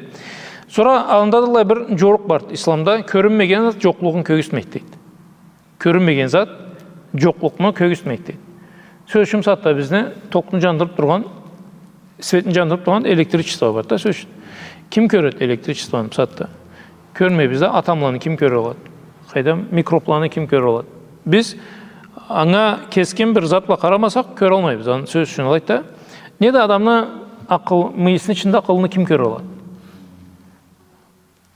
Сора анда да аллай бир джорукъ барды исламда: кёрюнмеген зат джокълугъун кёргюзтмейди дейди. Кёрюнмеген зат джокълукъну кёргюзтмейди дейди. Сёз ючюн, бусагъатда бизни токну джандырып тургъан, светни джандырып тургъан электричество бар да, сёз ючюн. Ким кёреди электричествону бусагъатда? Кёрмейбиз да, атомланы ким кёре алады? Къайдам, микробланы ким кёре алады? Биз анга кескин бир зат бла къарамасакъ, кёре алмайбыз. Аны, сёз ючюн, алайды да. Не да адамны акъыл, мыйысыны ичинде акъылны ким кёре алады?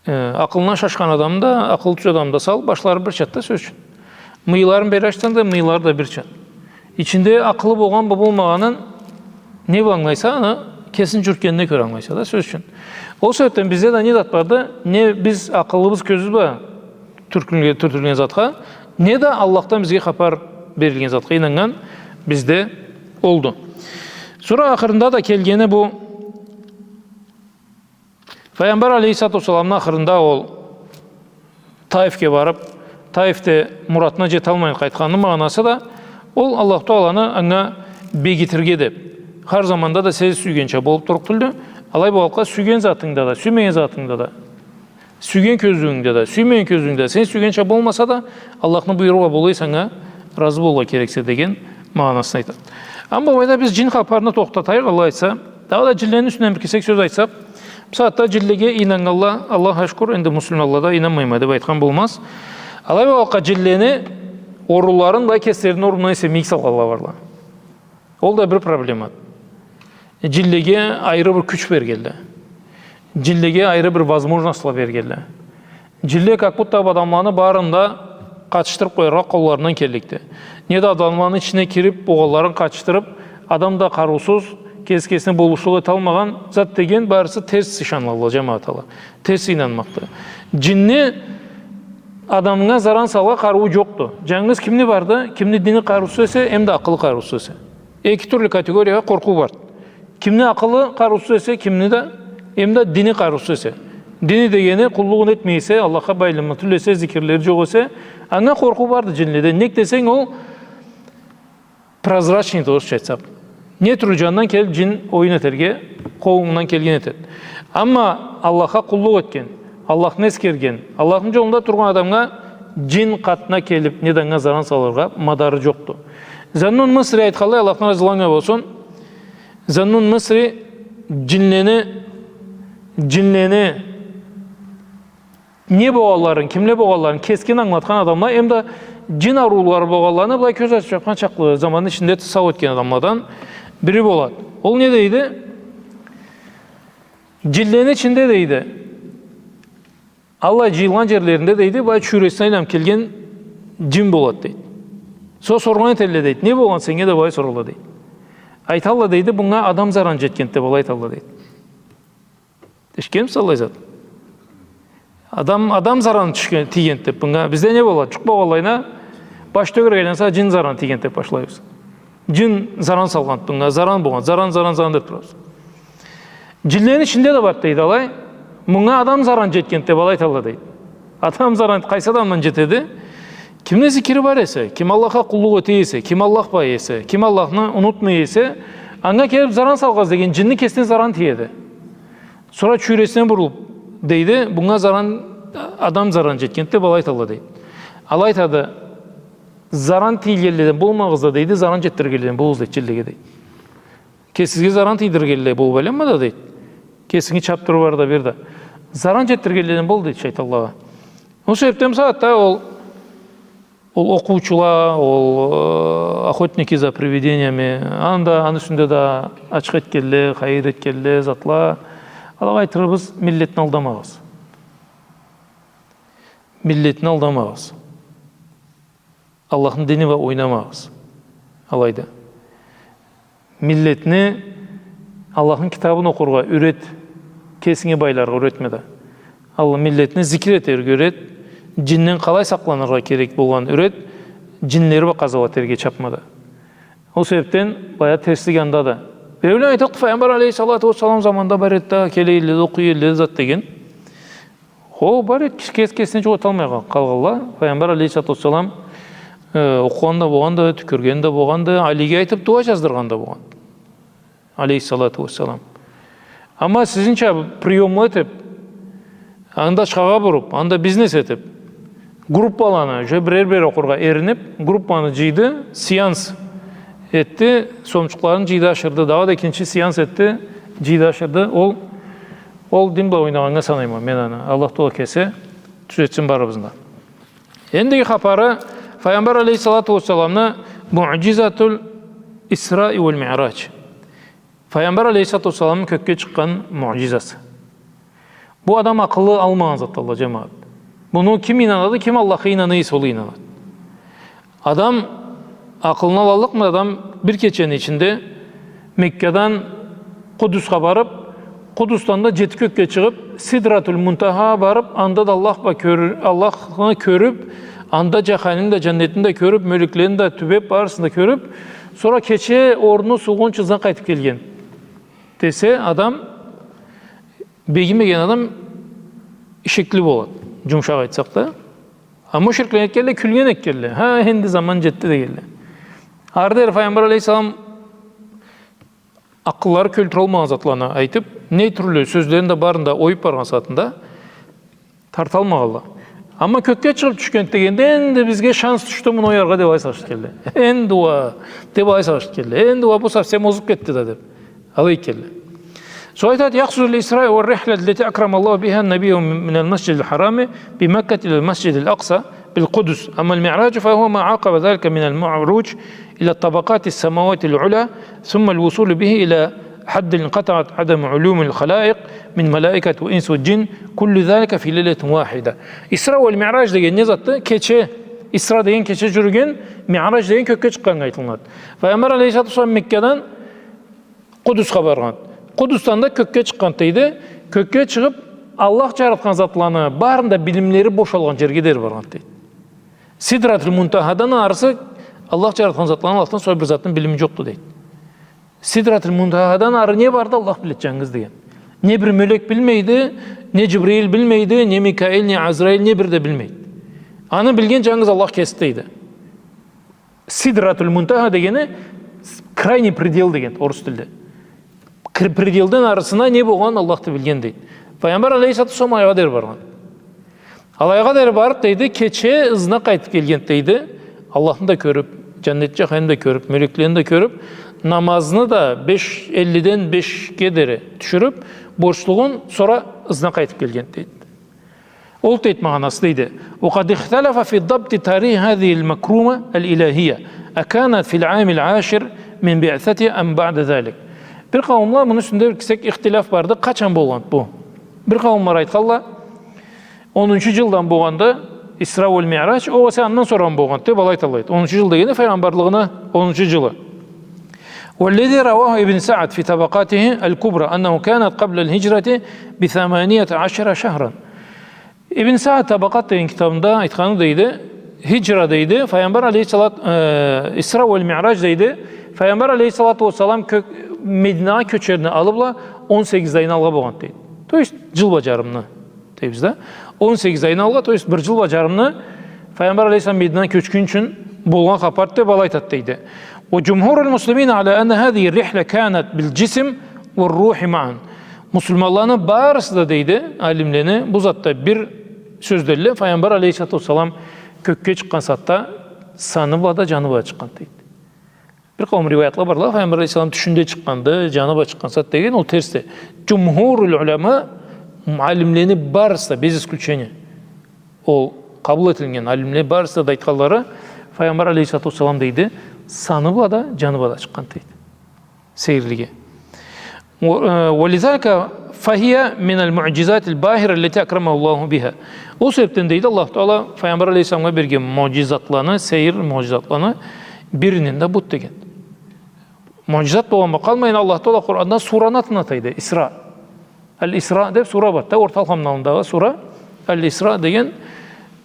Э, акъылындан шашхан адамны да, акъылы тюз адамны да сал, башлары бир чат да, сёз ючюн. Мыйыларын бери ачсанг да, мыйылары да бир чат. Ичинде акъылы болгъан бла болмагъанын не бла ангылайса, аны кесинг джюрютгенине кёре ангылайса да, сёз ючюн. Ол себепден бизде да не зат барды, не биз акъылыбыз, кёзюбюз бла тюртюлген, тюртюлген затха, не да Аллахдан бизге хапар берилген затха ийнаннган бизде олду. Сора ахырында да келгени бу, Файгъамбар алейхиссалату уассаламны ахырында ол Таифге барып, Таифде муратына джеталмай къайтханны магъанасы да, ол Аллаху Тааланы анга бегитирге деп, хар заманда да сен сюйгенча болуп турлукъ тюлдю. Алай болгъанлыкъгъа, сюйген затынгда да, сюймеген затынгда да, сюйген кёзюуюнгде да, сюймеген кёзюуюнгде да, сен сюйгенча болмаса да, Аллахны буйругъу бла болурса, анга разы болургъа керексе деген магъанасын айтады. Амма былайда биз джин хапарны тохтатайыкъ, Аллах айтса. Дагъыда джинлени юсюнден бир кесек сёз айтсакъ, бусагъатда джинлеге ийнаннганла, Аллахха шукур, энди муслиманла да ийнанмайма деп айтхан болмаз. Алай болгъанлыкъгъа, джинлени орунларын былай кеслерини орнундан эсе мийик салгъанла барла. Ол да бир проблема. Джинлеге айры бир кюч бергенле. Джинлеге айры бир возможностла бергенле. Джинле как будто адамланы барын да къатышдырып къояргъа къолларындан келликди. Не да адамланы ичине кирип, болгъанларын къатышдырып, адам да къарыусуз, кеси кесине болушлукъ эталмагъан зат деген барысы терс ышанылады, джамагъат, ала. Терс ийнанмакъды. Джинни адамгъа заран салыргъа къарыуу джокъду. Джангыз кимни барды? Кимни дини къарыусуз эсе, эм да акъылы къарыусуз эсе. Эки тюрлю категориягъа къоркъуу барды. Кимни акъылы къарыусуз эсе, кимни да, эм да дини къарыусуз эсе. Дини дегени къуллугъун этмей эсе, Аллахха байламлы тюл эсе, зикирлери джокъ эсе, анга къоркъуу барды джинледен. Нек десенг, ол прозрачный, орусча айтсакъ. Не тюрлю джандан келип джин оюн этерге къолундан келген этеди. Амма Аллахха къуллукъ этген, Аллахны эсгерген, Аллахны джолунда тургъан адамгъа джин къатына келип, не да анга заран салыргъа мадары джокъду. Заннун Мисри айтханлай, Аллахдан разы болсун, Заннун Мисри джинлени, джинлени не болгъанларын, кимле болгъанларын кескин ангылатхан адамла, эм да джин ауруулары болгъанланы былай кёз ачып джапхан чакълы заманны ичинде тасаввур этген адамладан бири болады. Ол не дейди? Джинлени ичинде, дейди, аллай джыйылгъан джерлеринде, дейди, былай чюйресине айланып келген джин болады, дейди. Сора соргъан этелле, дейди. Не болгъан сеннге да былай соралла, дейди. Айталла, дейди, бунга адам заран джетгенди деб алай айталла, дейди. Эшитгенмисиз аллай зат? Адам, адам заран тюшген, тийгенди деб. Бунга бизде не болады? Джукъ болгъанлайына, баш тёгерек айланса, джин заран тийгенди деб башлайбыз. Джин заран салгъанды бунга, заран болгъанды, заран, заран, заран деб турабыз. Джинлени ичинде да барды, дейди, алай. Мунга адам заран джетгенди деб алай айталла, дейди. Адам заран къайсы адамдан джетеди? Кимни зикири бар эсе, ким Аллахха къуллукъ эте эсе, ким Аллах бла эсе, ким Аллахны унутмай эсе, анга келип заран салгъанды деген джинни кесине заран тиеди. Сора чюйресине бурулуп, дейди, бунга заран, адам заран джетгенди деб алай айталла, дейди. Алай айтады, заран тийгенледен болмагъыз да, дейди, заран джетдиргенледен болугъуз, дейди, джинлеге, дейди. Кесигизге заран тийдиргенле болуп айланма да, дейди. Кесинги чабып туруп ары да, бери да. Заран джетдиргенледен бол, дейди, шайтанлагъа. Ол себебден бусагъатда ол Ол окъуучула, ол, э, охотники за привидениями, анда, аны юсюнде да ачха этгенле, хайыр этгенле, затла. Алагъа айтырыбыз, миллетни алдамагъыз. Миллетни алдамагъыз. Аллахны дини бла ойнамагъыз. Алайда. Миллетни Аллахны китабын окъургъа юрет, кесинги байларгъа юретме да. Аллах, миллетни зикир этерге юрет, джинден къалай сакъланыргъа керек болгъанын юрет, джинлери бла къазауат этерге чапма да. Ол себебден баягъы терслик анда да. Биреулен айтады, Файгъамбар алейхиссалату уассалам заманда бар эди да, келе эдиле да, окъуй эдиле да зат деген. Хо, бар эди, кеси кес-, кесине джукъ эталмай къал-, къалгъанла. Файгъамбар алейхиссалату уассалам, э, окъугъан да болгъанды, тюкюрген да болгъанды, Алиге айтып, дуа джаздыргъан да болгъанды. Алейхиссалату уассалам. Амма сизинча приёмлу этип, анда ачхагъа буруп, анда бизнес этип, группаланы, уже бирер-бирер окъургъа эринип, группаны джыйды, сеанс этди, сомчукъларын джыйды, ашырды, дагъыда экинчи сеанс этди, джыйды, ашырды. Ол Ол дин бла ойнагъаннга санайма мен аны. Аллах Тагъала кеси тюзетсин барыбызны да. Эндиги хапары Файгъамбар алейхиссалату уассаламны муъджизатуль Исраи уаль Миърадж. Файгъамбар алейхиссалату уассаламны кёкге чыкъгъан муъджизасы. Бу адам акъылы алмагъан затла, джамагъат. Муну ким ийнанады, ким Аллахха ийнана эсе, ол ийнанады. Адам акъылына аллыкъмы, адам бир кечени ичинде Меккадан Къудусха барып, Къудусдан да джети кёкге чыгъып, Сидратуль Мунтахагъа барып, анда да Аллах бла кёр-, Аллахны кёрюп, анда джаханимни да, джаннетни да кёрюп, мёлеклени да тюбеп, барысын да кёрюп, сора кече орнуну суугъунчу ызына къайтып келген десе, адам, бегимеген адам ишекли болады, джумушакъ айтсакъ да. А мушрикле этгенле, кюлген этгенле. Ха, энди заман джетди дегенле. Ары дери Файгъамбар алейхиссалам акъыллары кёлтюралмагъан затланы айтып, не тюрлю сёзлерин да барын да оюп баргъан сагъатында тарталмагъанла. Амма кёкге чыгъып тюшгенди дегенде, энди бизге шанс тюшдю муну ояргъа деп алай сагъыш этгенле. Энди уа, деп алай сагъыш этгенле. Энди уа бу совсем озуп кетди да деп. Алай этгенле. Сора айтады, يقصد الإسراء والرحلة التي أكرم الله بها النبي من المسجد الحرام بمكة إلى المسجد الأقصى بالقدس. أما المعراج فهو ما عقب ذلك من العروج إلى طبقات السماوات العلى ثم الوصول به إلى حد انقطعت عدم علوم الخلائق من ملائكة وإنس وجن، كل ذلك في ليلة واحدة. Исра уаль Миъраж деген не затды? Кече, Исра деген кече джюрюген, Миъраж деген кёкге чыкъгъаннга айтылынады. Файгъамбар алейхиссалату уассалам Меккадан Къудусха баргъан. Къудусдан да кёкге чыкъгъан дейди. Кёкге чыгъып, Аллах джаратхан затланы барын да билимлери бошалгъан джерге дери баргъан дейди. Сидратуль Мунтахадан арысы Аллах джаратхан затланы Аллахдан сора бир затны билими джокъду дейди. Сидратул Мунтахадан ары не барды, Аллах биледи джангыз, деген. Не бир мёлек билмейди, не Джибрил билмейди, не Микаил, не Азраил, не бир да билмейди. Аны билген джангыз Аллах кеси, дейди. Сидратул Мунтаха дегени крайний предел деген орус тилде. Кр-, пределден арысына не болгъанын Аллах да билген, дейди. Файгъамбар алейхиссалату уассалам алайгъа дери баргъан. Алайгъа дери барыб, дейди, кече ызына къайтыб келген, дейди. Аллахны да кёрюб, джаннет, джаханимни да кёрюб, мёлеклени да кёрюб, намазны да беш, эллиден бешге дери тюшюрюб, борчлугъун, сора ызына къайтыб келген, дейди. Ол, дейди, магъанасы, дейди. وقد اختلف في ضبط تاريخ هذه المكرمة الإلهية، أكانت في العام العاشر من بعثته أم بعد ذلك. Бир къауумла муну юсюнде бир кесек ихтилаф барды, къачан болгъан бу? Бир къауумла айтханла, онунчу джылдан болгъанды Исра уаль Миърадж, огъесе андан сора болгъанды деб алай айталла. Онунчу джыл дегени файгъамбарлыгъыны онунчу джылы. والذي رواه ابن سعد في طبقاته الكبرى أنه كانت قبل الهجرة بثمانية عشر شهرا. Ибн Саад Табакъат деген китабында айтханы, дейди, хиджра, дейди, файгъамбар алейхиссалат, э, Исра уаль Миърадж, дейди, файгъамбар алейхиссалату уассалам кё-, Мединагъа кёчерини аллы бла он сегиз айны алгъа болгъанды, дейди. То есть джыл бла джарымны дейбиз да. Он сегиз айны алгъа, то есть бир джыл бла джарымны файгъамбар алейхиссалам Мединагъа кёчгюнчюн болгъан хапарды деб алай айтады, дейди. وجمهور المسلمين على أن هذه الرحلة كانت بالجسم والروح معا. Муслиманланы барысы да, дейди, алимлени бу затда бир сёздедиле, файгъамбар алейхиссалату уассалам кёкге чыкъгъан сагъатда саны бла да, джаны бла да чыкъгъанды, дейди. Бир къауум риваятла барла, файгъамбар алейхиссалам тюшюнде чыкъгъанды, джаны бла чыкъгъан сагъат деген, ол терсди. Джумхуруль уляма, алимлени барысы да, без исключения, ол къабыл этилген алимле барысы да айтханлары, файгъамбар алейхиссалату уассалам, дейди, саны бла да, джаны бла да чыкъгъанды, дейди. Сейирлиге. و-, э, ولذلك فهي من المعجزات الباهرة التي أكرمه الله بها. Ол себебден, дейди, Аллаху Тагъала файгъамбар алейхиссаламгъа берген муъджизатланы, сейир муъджизатланы биринден да буду деген. Муъджизат болгъан бла къалмайын, Аллаху Тагъала Къуранда сураны атын атайды, Исра. Аль-Исра деб сура барды да, орта Алхамны аллындагъы сура, Аль-Исра деген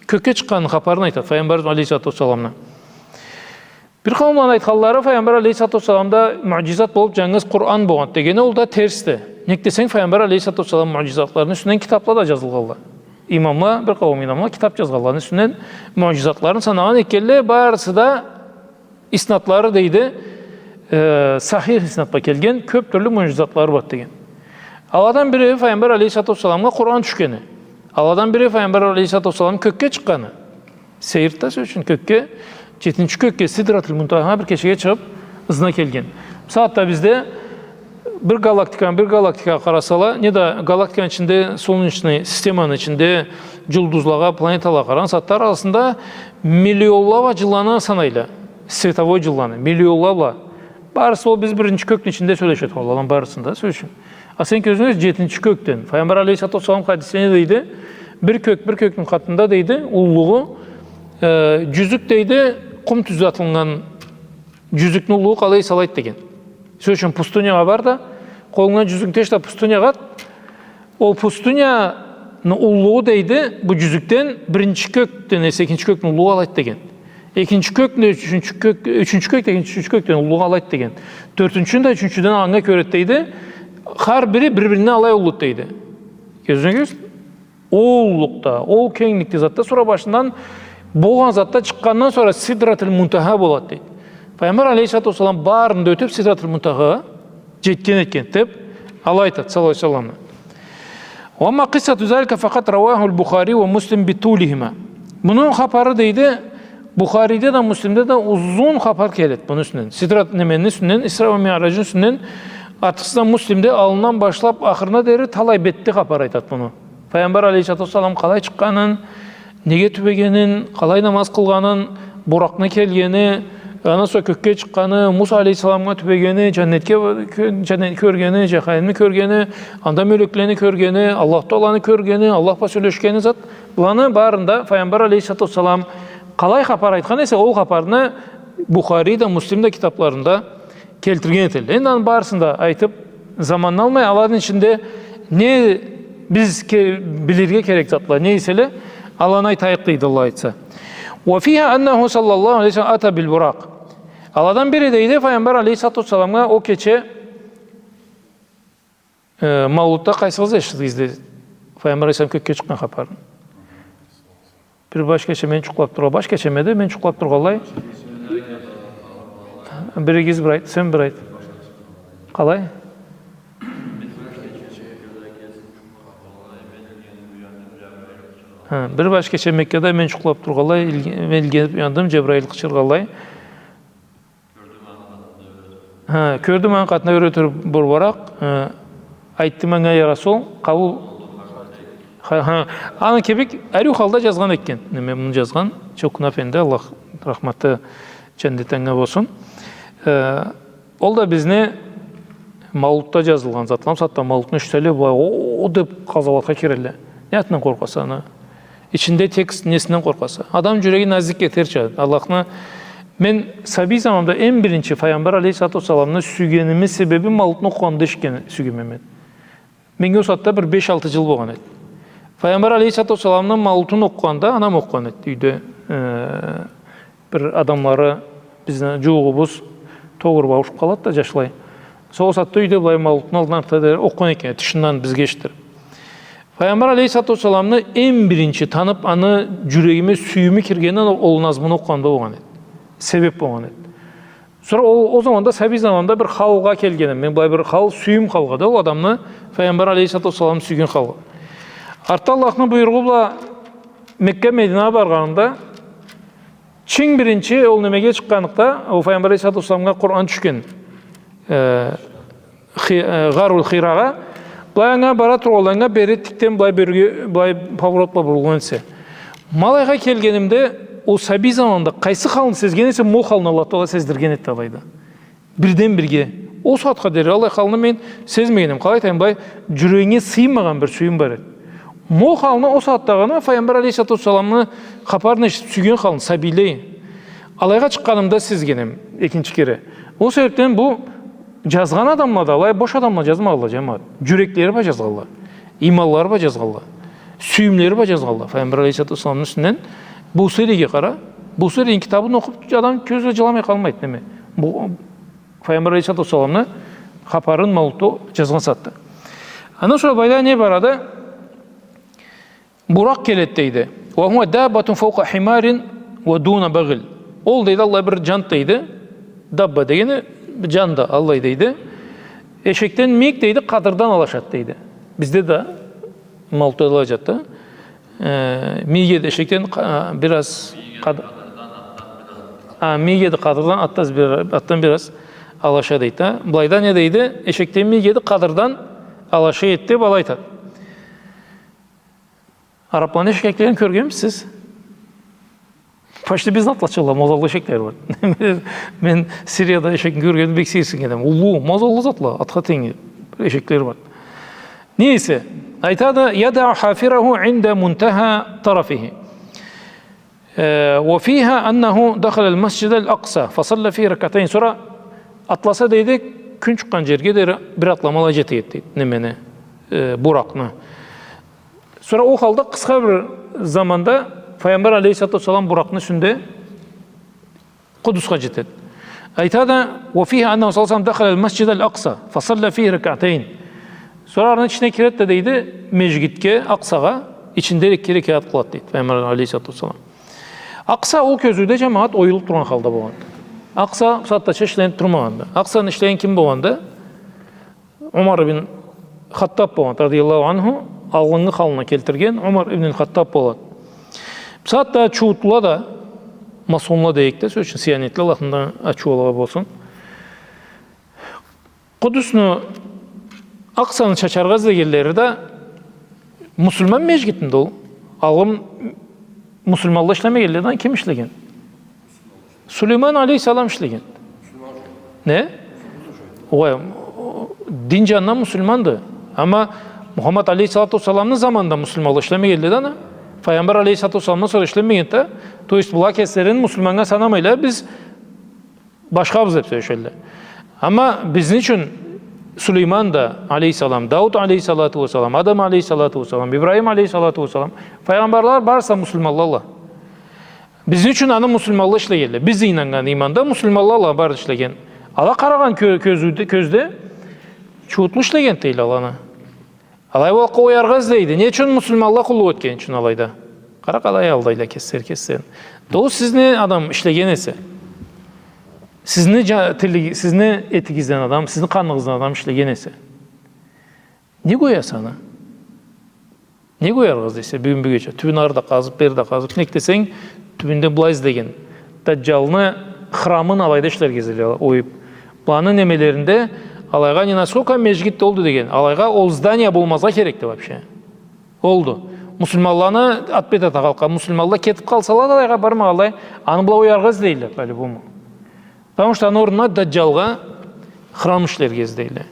кёкге чыкъгъанны хапарын айтады, файгъамбар алейхиссалату уассаламны. Бир къауумланы айтханлары, файгъамбар алейхиссалату уассаламда муъджизат болуб джангыз Къуран болгъанды дегени, ол да терсди. Нек десенг, файгъамбар алейхиссалату уассалам муъджизатларыны юсюнден китабла да джазылгъанла. Имамла, бир къауум имамла китаб джазгъанланы юсюнден, муъджизатларын санагъан экенле, барысы да иснадлары, дейди, э, сахих иснад бла келген, кёб тюрлю муъджизатлары барды деген. Аладан бири файгъамбар алейхиссалату уассаламгъа Къуран тюшгени. Аладан бири файгъамбар алейхиссалату уассалам кёкге чыкъгъаны. Сейирди да, сёз ючюн, кёкге, джетинчи кёкге, Сидратул Мунтахагъа бир кечеге чыгъыб, ызына келген. Бу сагъатда бизде бир галактиканы бир галактикагъа къарасала, неда галактиканы ичинде, солнечный системаны ичинде джулдузлагъа, планеталагъа къарагъан сагъатда арасында миллионла бла джылланы санайла, световой джылланы, миллионла бла. Барысы ол биз биринчи кёкню ичинде сёлеше тургъанланы барысында, сёз ючюн. А сен кёзюнге кёр, джетинчи кёкден. Файгъамбар алейхиссалату уассалам хадисинде дейди, бир кёк, бир кёкню къатында, дейди, уллулугъу, э, джюзюк, дейди, къум тюзде атылгъан джюзюкню уллулугъу къалай эсе алайды деген. Сёз ючюн, пустынягъа бар да, къолунга джюзюкню теш да пустынягъа ат, ол пустыняны уллулугъу, дейди, бу джюзюкден биринчи кёкден эсе экинчи кёкню уллулугъу алайды деген. Экинчи кёкню ючюнчю кёк, ючюнчю кёк да экинчи, ючюнчю кёкден уллулугъу алайды деген. Тёртюнчюню да ючюнчюден анга кёре, дейди. Хар бири бир-биринден алай уллуду, дейди. Кёзюнге кёр. Ол уллулукъда, ол кенгликде затда, сора башындан болгъан затда чыкъгъандан сора Сидратул Мунтаха болады, дейди. Файгъамбар алейхиссалату уассалам барын да ётюб Сидратул Мунтахагъа джетген экен деб, алай айтады, саллаллаху алейхи ва саллам. وأما قصة ذلك فقد رواه البخاري ومسلم بطولهما. Муну хапары, дейди, Бухариде да, Муслимде да узун хапар келеди муну юсюнден. Сидрат, немени юсюнден, Исра ва Миъраджны юсюнден, артыкъсыздан Муслимде аллындан башлаб ахырына дери талай бетде хапар айтады муну. Файгъамбар алейхиссалату уассалам къалай чыкъгъанын, неге тюбегенин, къалай намаз къылгъанын, Буракъны келгени, андан сора кёкге чыкъгъаны, Муса алейхиссаламгъа тюбегени, джаннетге, кё-, джаннетни кёргени, джаханимни кёргени, анда мёлеклени кёргени, Аллаху Тааланы кёргени, Аллах бла сёлешгени зат. Буланы барын да Файгъамбар алейхиссалату уассалам къалай хапар айтхан эсе, ол хапарны Бухари да, Муслим да китабларында келтирген этелле. Энди аны барысын да айтыб, заманны алмай, аланы ичинде не биз ке-, билирге керек затла, не эселе, аланы айтайыкъ, дейди, Аллах айтса. وفيها أنه صلى الله عليه وسلم أتى بالبراق. Аладан бири дейди, Файгъамбар алейхиссалату уассаламгъа ол кече, э, Маулутда къайсыгъыз эшитдигиз, дейди. Файгъамбар алейхиссалам кёкге чыкъгъан хапарын. Бир баш кече мен джукълап тургъа-, баш кечеме да мен джукълап тургъанлай. Биригиз бир айт, сен бир айт. Къалай? Ха, бир баш кече Меккада мен джукълап тургъанлай, илге-, мен илгенип уяндым, Джабраил къычыргъанлай. Ха, кёрдюм аны къатында ёре туруп бир буракъ, ха, айтды манга, я Расул, къабыл. Ха, ха. Аны кибик ариу халда джазгъан экен. Неме, муну джазгъан Чокун афенди, Аллах рахматы, джаннети анга болсун. Э, ол да бизни Маулутда джазылгъан затла, сагъатда Маулутну эшитселе, былай, о, о деп къазауатха кирелле. Не затындан къоркъаса аны? Ичинде текст несинден къоркъаса? Адам джюреги назик этерча, Аллахны, мен сабий заманымда эм биринчи Файгъамбар алейхиссалату уассаламны сюйгеними себеби Маулутну окъугъанымда эшитген сюйгенме мен. Меннге ол сагъатда бир беш-алты джыл болгъан эди. Файгъамбар алейхиссалату уассаламны Маулутун окъугъанда, анам окъугъан эди юйде, э, бир адамлары, бизни джууугъубуз, тогуруб ауушуб къалады да джашлай. Сол сагъатда юйде былай Маулутну аллында артда да окъугъан экен, тышындан бизге эшитдирип. Файгъамбар алейхиссалату уассаламны эм биринчи танып, аны джюрегиме сюйюмю киргени ол назмуну окъугъанда болгъан эди. Себеб болгъан эди. Сора ол, ол заманда, сабий заманда бир халгъа келгеним. Мен былай бир хал, сюйюм халгъа да, ол адамны, Файгъамбар алейхиссалату уассаламны сюйген халгъа. Артда Аллахны буйругъу бла Мекка, Мединагъа баргъанымда, чынг биринчи ол немеге чыкъгъанлыкъда, ол Файгъамбар алейхиссалату уассаламгъа Къуран тюшген, э, Хи-, э, Гъарул Хирагъа, былай анга бара тургъанлай, анга бери тикден былай бёрюге, былай поворот бла бурулгъан эсе. Ма алайгъа келгенимде, ол сабий заманда къайсы халны сезген эсем, ма ол халны Аллах Тагъала сездирген эди алайда. Бирден бирге. Ол сагъатха дери аллай халны мен сезмеген эдим. Къалай айтайым, былай джюрегинге сыйынмагъан бир сюйюм бар эди. Ма ол халны ол сагъатдагъыны Файгъамбар алейхиссалату уассаламны хапарын эшитип сюйген халны, сабийлей. Алайгъа чыкъгъанымда сезгеним, экинчи кере. Ол себебден бу джазгъан адамла да алай бош адамла джазмагъанла, джамагъат. Джюреклери бла джазгъанла, ийманлары бла джазгъанла, сюйюмлери бла джазгъанла. Файгъамбар алейхиссалату уассаламны юсюнден Бусирийге къара. Бусирийни китабын окъуп, адам кёзю джыламай къалмайды, неме. Бу Файгъамбар алейхиссалату уассаламны хапарын Маулутда джазгъан сагъатда. Андан сора былайда не барады? Буракъ келеди дейди. «وهو دابة فوق حمار ودون بغل». Ол дейди, аллай бир джан дейди. Дабба дегени джан да, аллай дейди. Эшекден мийик дейди, къадырдан алашады дейди. Бизде да Маулутда да алай джатда. Э, мийик эди эшекден къа-, бир аз къад-, а, мийик эди къадырдан, атдан бир, атдан бир аз алаша дейди, а. Былайда не дейди? Эшекден мийик эди къадырдан алаша эди деб алай айтады. Арабланы эшеклерин кёргенмисиз? Почти бизни атлачыкъла, мазаллы эшеклери бар. Мен Сирияда эшекни кёргеним, бек сейирсиннгенме. Уллу, мазаллы затла, атха тенг эшеклери бар. Нейсе, айтады, «يضع حافره عند منتهى طرفه». Э, «وفيها أنه دخل المسجد الأقصى فصلى فيه ركعتين». Сора атласа дейди, кюн чыкъгъан джерге дери бир атламала джете эди дейди, немени, э, буракъны. Сора ол халда къысха бир заманда Файгъамбар алейхиссалату уассалам буракъны юсюнде Къудусха джетеди. Айтады, «وفيها أنه صلى الله عليه وسلم دخل المسجد الأقصى فصلى فيه ركعتين». Сора аны ичине киреди да дейди, межгитге, Акъсагъа, ичинде эки рекят къылады дейди Файгъамбар алейхиссалату уассалам. Акъса ол кёзюуде, джамагъат, оюлуб тургъан халда болгъанды. Акъса бусагъатдача ишленип турмагъанды. Акъсаны ишлеген ким болгъанды? Умар ибн Хаттаб болгъан, радияллаху анху, алгъыннгы халына келтирген Умар ибн Хаттаб болады. Бусагъатда чуутла да, масонла дейик да, сёз ючюн, сионистле, Аллахны да ачыуу алагъа болсун. Къудусну, Акъсаны чачаргъа излегенлери да муслиман межгитинде ол. Алгъын муслиманла ишлемегенле да ким ишлеген? Сулейман алейхиссалам ишлеген. Не? Огъай, дин джанындан муслиманды. Амма Мухаммад алейхиссалату уассаламны заманында муслиманла ишлемегенле да аны. Файгъамбар алейхиссалату уассаламдан сора ишлемегенди да. То есть была кеслерин муслиманнга санамайла, биз башхабыз деб сёлешелле. Амма бизни ючюн Сулейман да алейхиссалам, Дауд алейхиссалату уассалам, Адам алейхиссалату уассалам, Ибрахим алейхиссалату уассалам, файгъамбарла барысы да муслиманладыла. Бизни ючюн аны муслиманла ишлегенле. Биз ийнаннган ийманда муслиманла ала барын ишлеген. Ала къарагъан кё-, кёзюуде, кёзде чууутлу ишлеген дейле аланы. Алай боллукъгъа уяргъа излейди. Не ючюн? Муслиманла къуллукъ этген ючюн алайда. Къара, къалай алдайла кеслери кеслерин. Да ол сизни адам ишлеген эсе. Сизни жа-, тили-, сизни этигизден адам, сизни къаныгъыздан адам ишлеген эсе. Не къояса аны? Не къояргъа излейсе, бюгюн-бюгече? Тюбюн ары да къазып, бери да къазып, нек десенг, тюбюнде былай излеген. Даджалны храмын алайда ишлерге излейди, оюп. Быланы немелеринде алайгъа не насколько межгит толду деген. Алайгъа ол здание болмазгъа керекди вообще. Олду. Муслиманланы ат бет ата къалгъан. Муслиманла кетип къалсала да алайгъа бармагъанлай, аны бла уяргъа излейле, по-любому. Потому что аны орнуна Даджалгъа храм ишлерге излейле.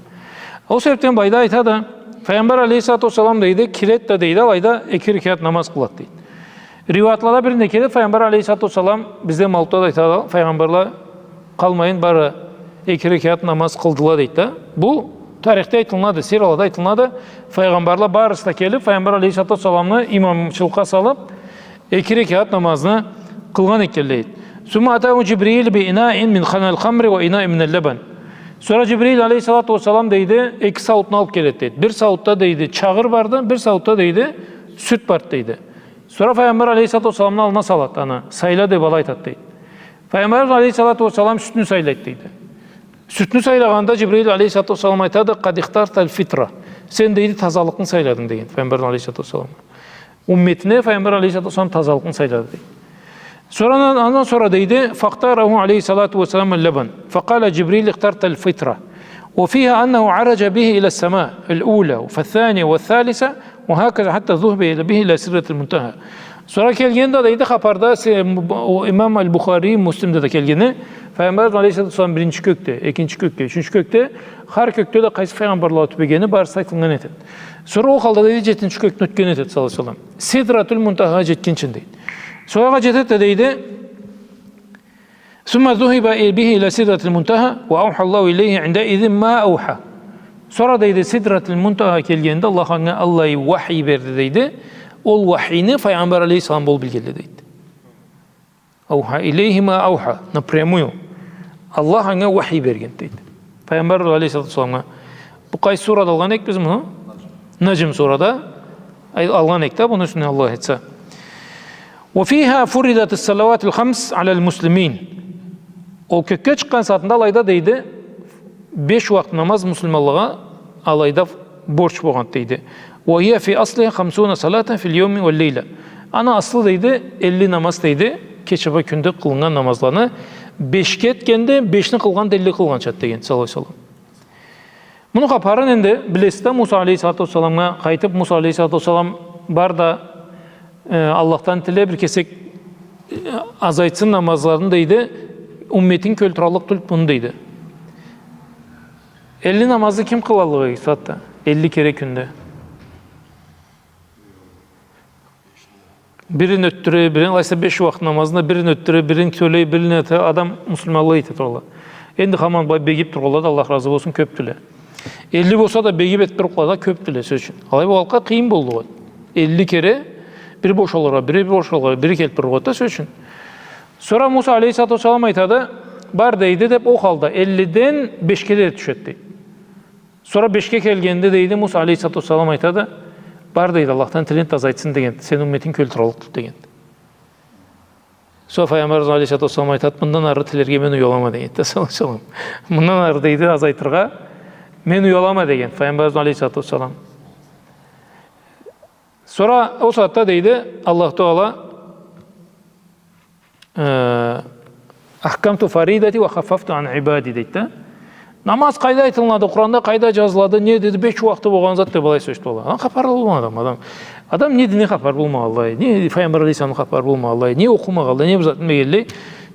Ол себепден былайда айтады, Файгъамбар алейхиссалату уассалам дейди, кирет да дейди, алайда эки рекат намаз къылат дейди. Риваятлада биринде келеди, Файгъамбар алейхиссалату уассалам, бизде Мавлутда да айтады, файгъамбарла къалмайын бары эки рекат намаз къылдыла дейди да. Бу тарихде айтылынады, сиралада айтылынады, файгъамбарла барысы да келип, Файгъамбар алейхиссалату уассаламны имамчылыкъгъа салып, эки рекат намазны къылгъан экенле дейди. ثم أتاه جبريل بإناء من، من الخمر وإناء من اللبن. Сора Жибрил алейхиссалату уассалам дейди, эки сауутну алып келет дейди. Бир сауутда дейди, чагъыр барды, бир сауутда дейди, сют барды дейди. Сора Файгъамбар алейхиссалату уассаламны аллына салат аны, сайла деп алай айтат дейди. Файгъамбар алейхиссалату уассалам сютню сайлайт дейди. Сютню сайлагъанда Жибрил алейхиссалату уассалам айтады, قد اخترت الفطرة. Сен дейди, тазалыкъны сайладынг деген Файгъамбар алейхиссалату уассалам. Умметине Файгъамбар алейхиссалату уассалам тазалыкъны сайлады дейди. Сора андан, андан сора дейди, فاختاره عليه الصلاة والسلام اللبن. فقال جبريل اخترت الفطرة. وفيها أنه عرج به إلى السماء الأولى فالثانية والثالثة وهكذا حتى ذهب به إلى سدرة المنتهى. Сора келген да дейди хапарда, се-, бу-, о, имам аль-Бухари, Муслимде да келгени, Файгъамбар алейхиссалату уассалам биринчи кёкде, экинчи кёкде, ючюнчю кёкде, хар кёкде да къайсы файгъамбарла тюбегени барысы айтылгъан этет. Сора ол халда дейди, жетинчи кёкню ётген этет, саллаллаху алейхи ва саллам. Сидратуль Мунтахагъа жетгинчи дейди. Сора ала жетет да дейди, ثم ذهب به إلى سدرة المنتهى وأوحى الله إليه عندئذ ما أوحى. Сора дейди, Сидратуль Мунтахагъа келгенде Аллах анга аллай уахий берди дейди. Ол уахийни Файгъамбар алейхиссалам болуп билгенле дейди. أوحى إليه ما أوحى. Напрямую. Аллах анга уахий берген дейди. Файгъамбар алейхиссалату уассаламгъа. Бу къайсы сурада алгъан эдик биз муну? Наджм сурада. Ай, алгъан эдик да, муну юсюнден Аллах айтса. وفيها فرضت الصلوات الخمس على المسلمين. Ол кёкге чыкъгъан сагъатында алайда дейди, беш уакъыт намаз муслиманлагъа алайда борч болгъан дейди. وهي في أصلها خمسون صلاة في اليوم والليلة. Аны аслы дейди, элли намаз дейди, кече бла кюнде къылыннган намазланы бешге этгенди, бешни къылгъанда элли къылгъанчады деген, саллаллаху алейхи ва саллам. Муну хапарын энди билесиз да, Муса алейхиссалату уассаламгъа къайтып, Муса алейхиссалату уассалам, бар да, э, Аллахдан тиле бир кесек, э, азайтсын намазларын дейди, умметинг кёлтюраллыкъ тюлдю муну дейди. Элли намазны ким къылаллыкъ эди сагъатда? Элли кере кюнде. Бирин ётдюре, бирин, алайса беш уакъыт намазында бирин ётдюре, бирин тёлей, бирин эте, адам муслиманлыкъ эте тургъанла. Энди хаман былай бегип тургъанла да, Аллах разы болсун, кёпдюле. Элли болса да бегип этип тургъанла да кёпдюле, сёз ючюн. Алай болгъанлыкъгъа къыйын болду огъай. Элли кере бир бошалыргъа, бири бошалыргъа, бири келип турургъа да, сёз ючюн. Сора Муса алейхиссалату уассалам айтады, бар дейди деп, ол халда эллиден бешге да тюшет дейди. Сора бешге келгенде дейди, Муса алейхиссалату уассалам айтады, бар дейди, Аллахдан тиле да азайтсын деген, сени умметинг кёлтюраллыкъ тюлдю деген. Сора Файгъамбарыбыз алейхиссалату уассалам айтады, мындан ары тилерге мен уялама деген, саллаллаху алейхи ва саллам. Мындан ары дейди, азайтыргъа мен уялама деген Файгъамбарыбыз алейхиссалату уассалам. Сора ол сагъатда дейди, Аллаху Таала, э, أحكمت فريضتي وخففت عن عبادي дейди да. Намаз къайда айтылынады, Къуранда къайда жазылады, не деди, беш уакъты болгъан зат деп алай сёлешди ол. Адам хапар болмагъан адам, адам. Адам не динден хапар болмагъанлай, не Файгъамбар алейхиссаламдан хапар болмагъанлай, не окъумагъанлай, не бир зат билмегенлей,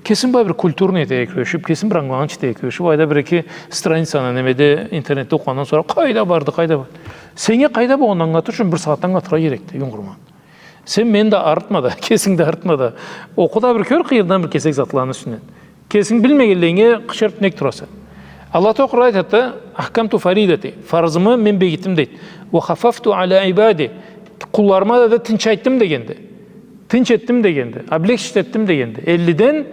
кесин былай бир культурный этерге кюрешип, кесин бир ангылагъынча этерге кюрешип, алайда бир-эки страницаны немеде, интернетде окъугъандан сора, къайда барды, къайда барды. Сеннге къайда болгъанын ангылатыр ючюн бир сагъатны ангылатыргъа керекди, юйюрмей. Сен мени да арытма да, кесинги да арытма да. Окъу да бир кёр къыйырдан бир кесек затланы юсюнден. Кесинг билмегенлейинге къычырып нек тураса? Аллах Таала Къуранда айтады да, أحكمت فريضتي, фарзымы мен бегитдим дейди. وخففت على عبادي, къулларыма да, да тынч айтдым дегенди. Тынч этдим дегенди, облегчить этдим дегенди. Эллиден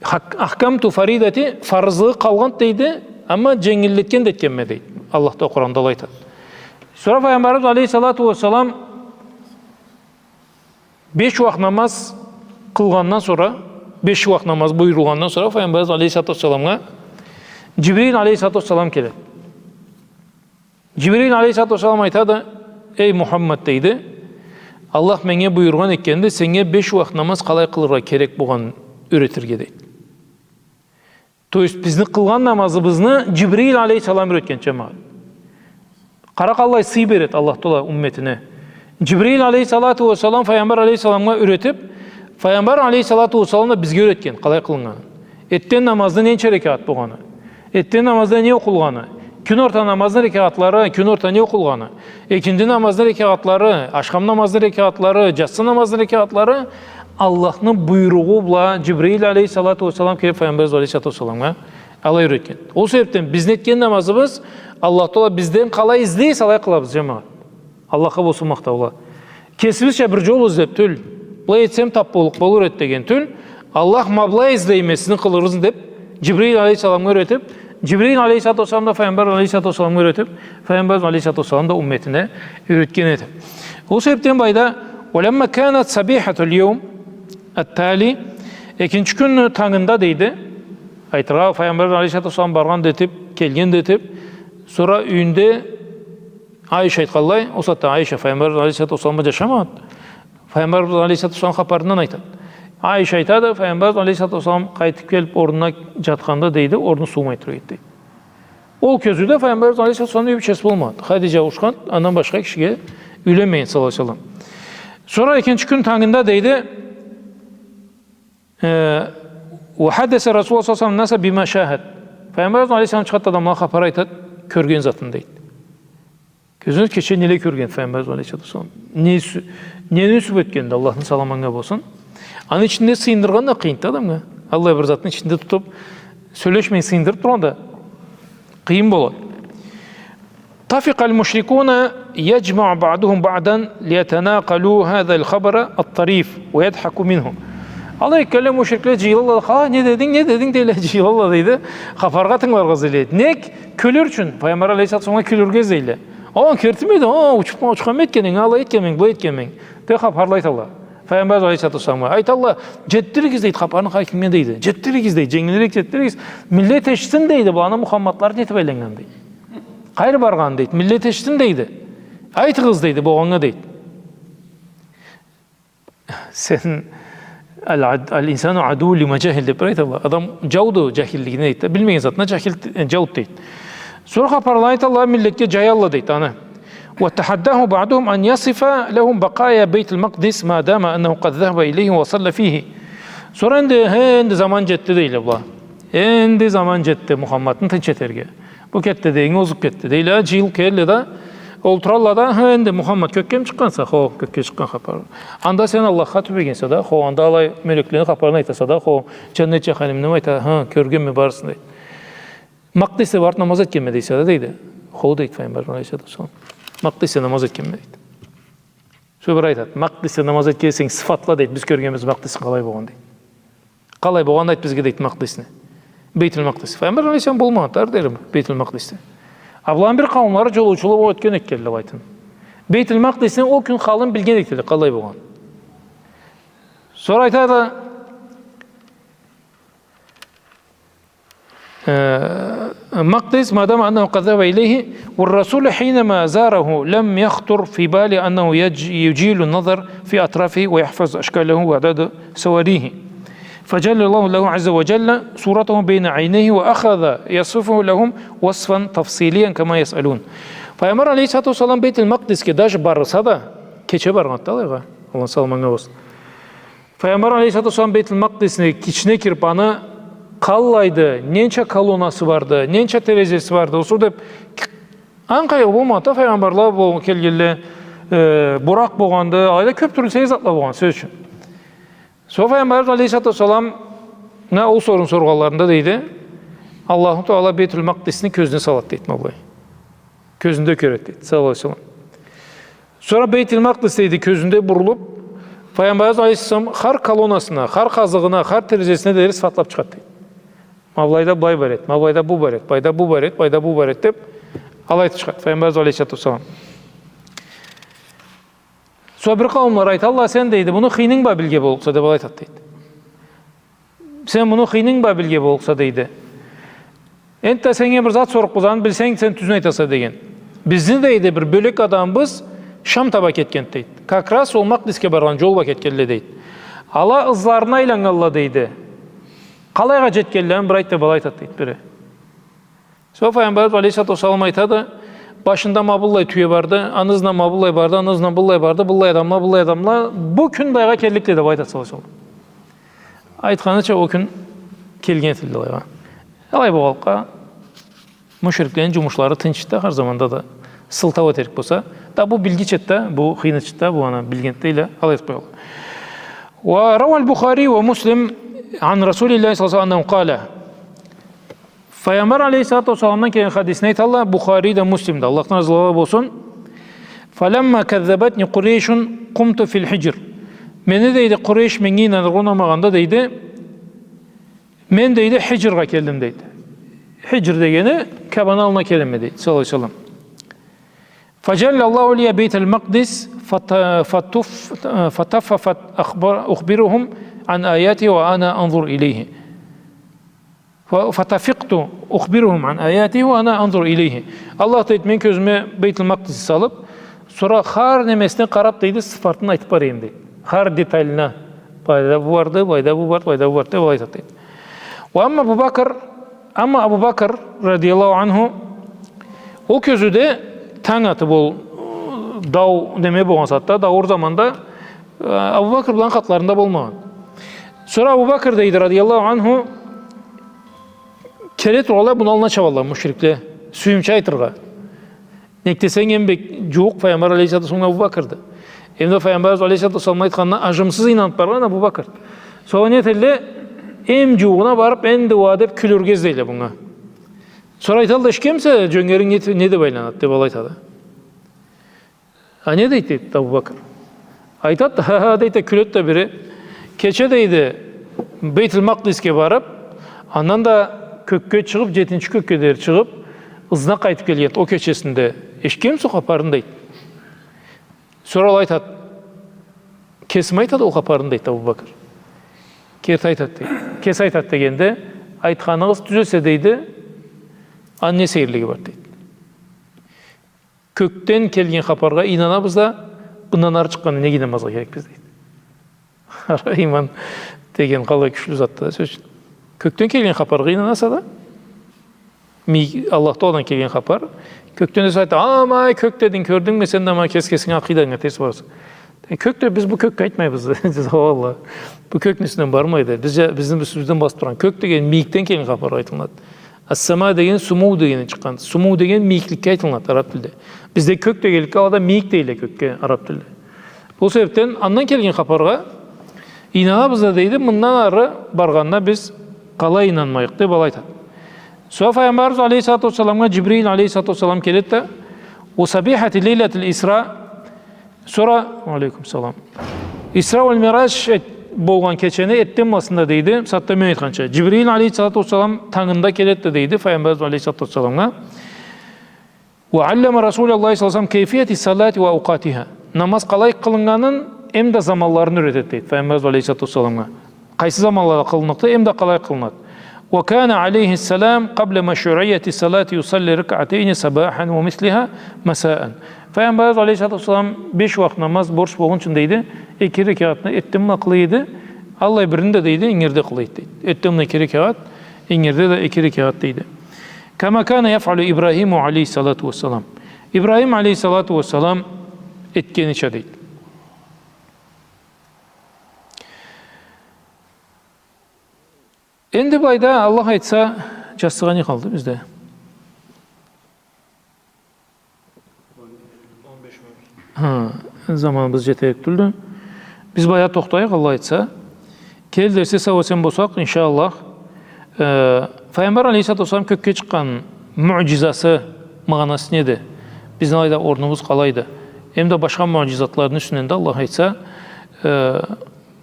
хак-, ахкамту фаридати, фарызлыгъы къалгъанды дейди, амма дженгиллетген да этгенме дейди. Аллах да Къуранда алай айтады. Сора Файгъамбарыбыз алейхиссалату уассалам беш уакъ намаз къылгъандан сора, беш уакъ намаз буюрулгъандан сора Файгъамбарыбыз алейхиссалату уассаламгъа Джибрил алейхиссалату уассалам келеди. Джибрил алейхиссалату уассалам айтады: «Эй Мухаммад, — дейди, — Аллах меннге буюргъан этгенди сеннге беш уакъ намаз къалай къылыргъа керек болгъанын юретирге», — дейди. То есть бизни къылгъан намазыбызны Джибрил алейхиссалам юретген, джамагъат. Къара, къаллай сый береди Аллах Тагъала умметине. Джибрил алейхиссалату уассалам Файгъамбар алейхиссаламгъа юретиб, Файгъамбар алейхиссалату уассалам да бизге юретген къалай къылыннганы. Эртден намазда ненча рекагъат болгъаны, эртден намазда не окъулгъаны, кюн орта намазны рекагъатлары, кюн орта не окъулгъаны, экинди намазны рекагъатлары, ашхам намазны рекагъатлары, джатсы намазны рекагъатлары Аллахны буйругъу бла Джибрил алейхиссалату уассалам келиб Файгъамбарыбыз алейхиссалату уассаламгъа алай юретген. Ол себебден бизни этген намазыбыз Аллах Тагъала бизден къалай излей эсе, алай къылабыз, джамагъат. Аллахха болсун махтаула. Кесибизча бир джол излеб тюл, былай этсем таб боллукъ болур эди деген тюл, Аллах ма былай излейме сизни къылырыгъызны деб, Джибрил алейхиссаламгъа юретиб, Джибрил алейхиссалату уассалам да Файгъамбар алейхиссалату уассаламгъа юретиб, Файгъамбар алейхиссалату уассалам да умметине юретген эди. Ол себебден былайда, ولما كانت صبيحة اليوم التالي, экинчи кюнню тангында, дейди, айтыргъа, Файгъамбар алейхиссалату уассалам баргъан да этиб, келген да этиб, сора юйюнде Айша айтханлай, ол сагъатда Айша Файгъамбар алейхиссалату уассаламгъа джашамагъан. Файгъамбар алейхиссалату уассалам хапарындан айтады. Айша айтады, Файгъамбар алейхиссалату уассалам къайтыб келиб, орнуна джатханда, дейди, орну сууумай тура эди, дейди. Ол кёзюуде Файгъамбар алейхиссалату уассаламны юй бийчеси болмагъан. Хадиджа ауушхан, андан башха кишиге юйленмеген, саллаллаху алейхи ва саллам. Сора экинчи кюн тангында, дейди, Э, وحدث رسول الله صلى الله عليه وسلم الناس بما شاهد. Файгъамбар алейхиссалам чыгъады да, адамлагъа хапар айтады кёрген затын, дейди. Кёзюгюз, кече неле кёрген Файгъамбар алейхиссалату уассалам. Не сю-, нени юсюб этгенди, Аллахны саламы анга болсун. Аны ичинде сыйындыргъан да къыйынды адамгъа. Аллай бир затны ичинде тутуб, сёлешмей сыйындырыб тургъан да къыйын болады. طفق المشركون يجمع بعضهم بعضا ليتناقلوا هذا الخبر الطريف ويضحكوا منه. Алай этгенлей мушрикле джыйылалла, «Ха, не дединг, не дединг?» — дейле, джыйылалла, дейди. Хапаргъа тынгыларгъа излейле. Нек? Кюлюр ючюн. Файгъамбар алейхиссалату уассаламгъа кюлюрге излейле. «О, кертимиди, о, учуб, учханмы этгенинг, алай этгенминг, былай этгенминг?» — деб хапарла айталла. Файгъамбар алейхиссалату уассаламгъа айталла, «Джетдиригиз, — дейди, — хапарны хар кимге, — дейди. — Джетдиригиз, — дейди, — дженгилирек джетдиригиз. Миллет эшитсин, — дейди, — быланы Мухаммадлары нетиб айланнган, — дейди. — Къайры баргъанын, — дейди, — миллет эшитсин, — дейди. — Айтыгъыз, — дейди, — болгъаннга, — дейди. — Сен, ал-ад-, ал-инсану адуввун лима джахил», — деб бир айталла. Адам джауду джахиллигине, дейди да. Билмеген затына джахил, э, джауду, дейди. Сора хапарла айталла, миллетге джаялла, дейди, аны. وتحداه بعضهم أن يصف لهم بقايا بيت المقدس ما دام أنه قد ذهب إليه وصلى فيه. Сора энди, хы, энди заман джетди, дейле была. Энди заман джетди Мухаммадны тынч этерге. Бу кетди дейин, озуб кетди, дейле, джыйылыб келелле да, олтуралла да, хы, энди Мухаммад кёкге чыкъгъанса, хо, кёкге чыкъгъан хапар. Анда сен Аллахха тюбегенсе да, хо, анда алай мёлеклени хапарын айтаса да, хо, джаннет, джаханимни айта, хы, кёргенме барысын, дейди. Макъдисде барыб намаз этгенме дейсе да, дейди. Хо, дейди Файгъамбар алейхиссалату уассалам. Макъдисде намаз этгенме, дейди. Сора бир айтады, Макъдисде намаз этген эсенг, сыфатла, дейди, биз кёргенбиз Макъдисни къалай болгъанын, дейди. Къалай болгъанын айт бизге, дейди, Макъдисни. Бейтул Макъдис. Файгъамбар алейхиссалам болмагъанды, дерим, Бейтул Макъдисде. А быланы бир къауумлары джолоучула болуб ётген этгенле, айтын. Бейтул Макъдисни ол кюн халын билген этгенле, къалай болгъанын. Сора айтады, Э, Макъдис, ما دام أنه قد ذهب إليه، والرسول حينما زاره لم يخطر في باله أنه يج-، يجيل النظر في أطرافه ويحفظ أشكاله وأعداد سواريه. فجلى الله له عز وجل صورته بين عينيه وأخذ يصفه لهم وصفا تفصيليا كما يسألون. Файгъамбар алейхиссалату уассалам Бейтул Макъдисге даже барса да, кече баргъанды алайгъа, Аллахны саламы анга болсун. Файгъамбар алейхиссалату уассалам Бейтул Макъдисни ичине кириб, аны къаллайды, ненча колоннасы барды, ненча терезеси барды, осу деб, анкъай болгъанды, файгъамбарла бол-, келгенле, э, Буракъ болгъанды, алайда кёб тюрлю сейир затла болгъан, сёз ючюн. Сора Файгъамбар алейхиссалату уассаламгъа ол соруну соргъанларында, дейди, Аллаху Тагъала Бейтул Макъдисни кёзюне салады, дейди, ма былай. Кёзюнде кёреди, дейди, саллаллаху алейхи ва саллам. Сора Бейтул Макъдис, дейди, кёзюнде бурулуб, Файгъамбарыбыз алейхиссалам хар колоннасына, хар къазыгъына, хар терезесине дери сыфатлап чыгъады, дейди. Ма былайда былай бар эди, ма былайда бу бар эди, былайда бу бар эди, былайда бу бар эди деп, алай айтып чыгъады Файгъамбарыбыз алейхиссалату уассалам. Сора бир къауумла айталла, сен, дейди, муну хыйнынг бла билген боллукъса, деп алай айтады, дейди. Сен муну хыйнынг бла билген боллукъса, дейди. Энтда сеннге бир зат сорукъбуз, аны билсенг, сен тюзюн айтаса, деген. Бизни, дейди, бир бёлек адамыбыз Шам таба кетгенди, дейди. Как раз ол Макъдисге баргъан джол бла кетгенле, дейди. Ала ызларына айланнганла, дейди. Къалайгъа джетгенлерин бир айт, деп алай айтады, дейди, бири. Сора Файгъамбарыбыз алейхиссалату уассалам айтады, башында ма быллай тюе барды, аны ызындан ма быллай барды, аны ызындан быллай барды, быллай адамла, быллай адамла, бу кюн былайгъа келликле, деп айтады, саллаллаху алейхи ва саллам. Айтханыча, ол кюн келген этелле алайгъа. Алай болгъанлыкъгъа, мушриклени джумушлары тынч да, хар заманда да сылтау этерик болса. Да бу билгичи да, бу хыйнычы да, бу аны билгенди, дейле, алай этип къоялла. وروى البخاري ومسلم عن رسول الله صلى الله عليه وسلم أنه قال. Файгъамбар алейхиссалату уассаламдан келген хадисни айталла Бухари да, Муслим да, Аллахдан разылыкъ болсун. فلما كذبتني قريش قمت في الحجر. Мени, дейди, Къурейш меннге ийнаныргъа унамагъанда, дейди, мен, дейди, Хиджргъа келдим, дейди. Хиджр дегени Каабаны аллына келеме, дейди, саллаллаху алейхи ва саллам. فجل الله لي بيت المقدس فت-، فتف-، فتفقت أخبر-، أخبرهم عن آياته وأنا أنظر إليه. Фа-, фатафикъту ухбирухум ан аяти ва ана анзур илейхи. Аллах, дейди, мени кёзюме Бейтул Макъдис салып, сора хар немесине къарап, дейди, сыфатын айтып бара эдим, дейди. Хар деталына. Былайда бу барды, былайда бу барды, былайда бу барды, деп алай айтады, дейди. Ва амма Абу Бакр, амма Абу Бакр радияллаху анху, ол кёзюуде танг атып ол, дау неме болгъан сагъатда, даур заманда, э, Абу Бакр буланы къатларында болмагъан. Сора Абу Бакр, дейди, радияллаху анху, келе тургъанлай, муну аллына чабалла мушрикле, сюйюмчю айтыргъа. Нек десенг, эм бек джууукъ Файгъамбар алейхиссалату уассаламгъа Абу Бакрды. Эм да Файгъамбар алейхиссалату уассалам айтханына аджымсыз ийнанып баргъан Абу Бакр. Сора не этелле, эм джууугъуна барып, энди уа деп кюлюрге излейле мынга. Сора айталла, эшитгенмисе, джёнгеринг не, не деп айланады, деп алай айтады. А не дейди, дейди Абу Бакр. Айтады, ха-ха, дейди, кюледи да бири. Кече, дейди, Бейтул Макъдисге барып, андан да кёкге чыгъып, джетинчи кёкге дери чыгъып, ызына къайтып келгенди ол кечесинде. Эшитгенмисе ол хапарын, дейди. Сора ол айтады, кесими айтады ол хапарын, дейди Абу Бакр. Керти айтады, дейди. Кеси айтады дегенде, айтханыгъыз тюз эсе, дейди, аны не сейирлиги бар, дейди. Кёкден келген хапаргъа ийнанабыз да, мындан ары чыкъгъанына неге ийнанмазгъа керекбиз, дейди. Ара, ийман деген къалай кючлю затды да, сёз ючюн. Кёкден келген хапаргъа ийнанаса да, мийик, Аллах Тааладан келген хапар, кёкден десе, айта, ама, кёк дединг, кёрдюнгмю, сен да ма кес-, кесинги акъыйданга терс бараса. Э, кёк да, биз бу кёкге айтмайбыз, джазакаллах. Бу кёкню юсюнден бармайды. Биз джа-, бизни юсюбюзден басып тургъан кёк деген мийикден келген хапаргъа айтылынады. Ас-сама деген суму дегенден чыкъгъан. Суму деген мийикликге айтылынады араб тилде. Бизде кёк дегенликге алада мийик дейле кёкге араб тилде. Бу себепден андан келген хапаргъа ийнанабыз да, дейди, мындан ары баргъанына биз къалай ийнанмайыкъ, деп алай айтады. Сора Файгъамбарыбыз алейхиссалату уассаламгъа Джибрил алейхиссалату уассалам келеди да, وصبيحة ليلة الإسراء Сора, алейкум салам. Исра уа Мирадж эт-, болгъан кечени эртденбласында, дейди, сагъатда мен айтханча, Джибрил алейхиссалату уассалам тангында келеди да, дейди, Файгъамбарыбыз алейхиссалату уассаламгъа. وعلم رسول الله صلى الله عليه وسلم كيفية الصلاة وأوقاتها. Намаз къалай къылыннганын, эм да заманларын юретеди, дейди, Файгъамбарыбыз алейхиссалату уассаламгъа. Къайсы заманлада къылынныкъды, эм да къалай къылынады. وكان عليه السلام قبل مشروعية الصلاة يصلي ركعتين صباحا ومثلها مساء. Файгъамбарыбыз алейхиссалату уассалам беш уакъ намаз борч болгъунчу, дейди, эки рекагъатны эртденблай къыла эди, аллай бирин да, дейди, ингирде къыла эди, дейди. Эртденблай эки рекагъат, ингирде да эки рекагъат, дейди. كما كان يفعل إبراهيم عليه الصلاة والسلام. Ибрахим алейхиссалату уассалам этгенича, дейди. Энди былайда, Аллах айтса, джазсыгъа не къалды бизде? Хы, заманыбыз джетерик тюлдю. Биз былайда тохтайыкъ, Аллах айтса. Келир дерсде сау-эсен болсакъ, иншаАллах. Э, Файгъамбар алейхиссалату уассалам кёкге чыкъгъан муъджизасы, магъанасы неди? Бизни алайда орнубуз къалайды? Эм да башха муъджизатларыны юсюнден да, Аллах айтса, Э,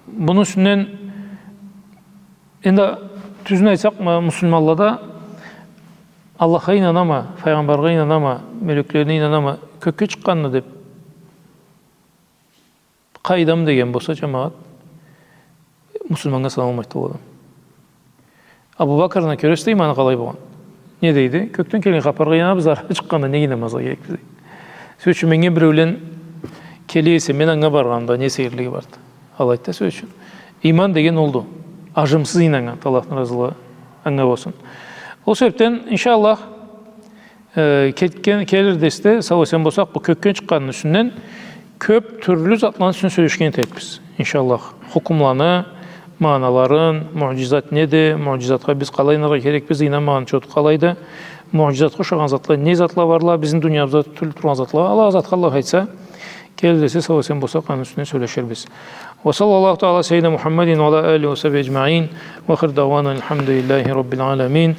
муну юсюнден, энди, тюзюн айтсакъ, ма-, муслиманлада Аллахха ийнанама, файгъамбаргъа ийнанама, мёлеклерине ийнанама, кёкге чыкъгъанына деп къайдам деген болса, джамагъат, муслиманнга саналмайды ол адам. Абу Бакрны кёресиз да, иманы къалай болгъан. Не дейди? Кёкден келген хапаргъа ийнанабыз, ары чыкъгъанына неге ийнанмазгъа керекбиз, дейди. Сёз ючюн, меннге биреулен келе эсе, мен анга баргъанымда не сейирлиги барды? Алайды да, сёз ючюн. Иман деген олду. Ажымсыз ийнаннган, Аллахны разылыгъы анга болсун. Ол себепден, иншаллах, э, кетген, келир дерсде, сау-эсен болсакъ, бу кёкден чыкъгъаныны юсюнден кёп тюрлю затланы юсюнден сёлешген этерикбиз, иншаллах. Хукмуланы, магъаналарын, муъджизат неди, муъджизатха биз къалай ийнаныргъа керекбиз, ийнанмагъан чоту къалайды, муъджизатха ушагъан затла, не затла барла, бизни дуниябызда тюл тургъан затла, Аллах азат айтса, келир дерсде, сау-эсен болсакъ, аны юсюнден сёлеширбиз. وصلى الله تعالى على سيدنا محمد وعلى آله وصحبه أجمعين. وآخر دعوانا الحمد لله رب العالمين.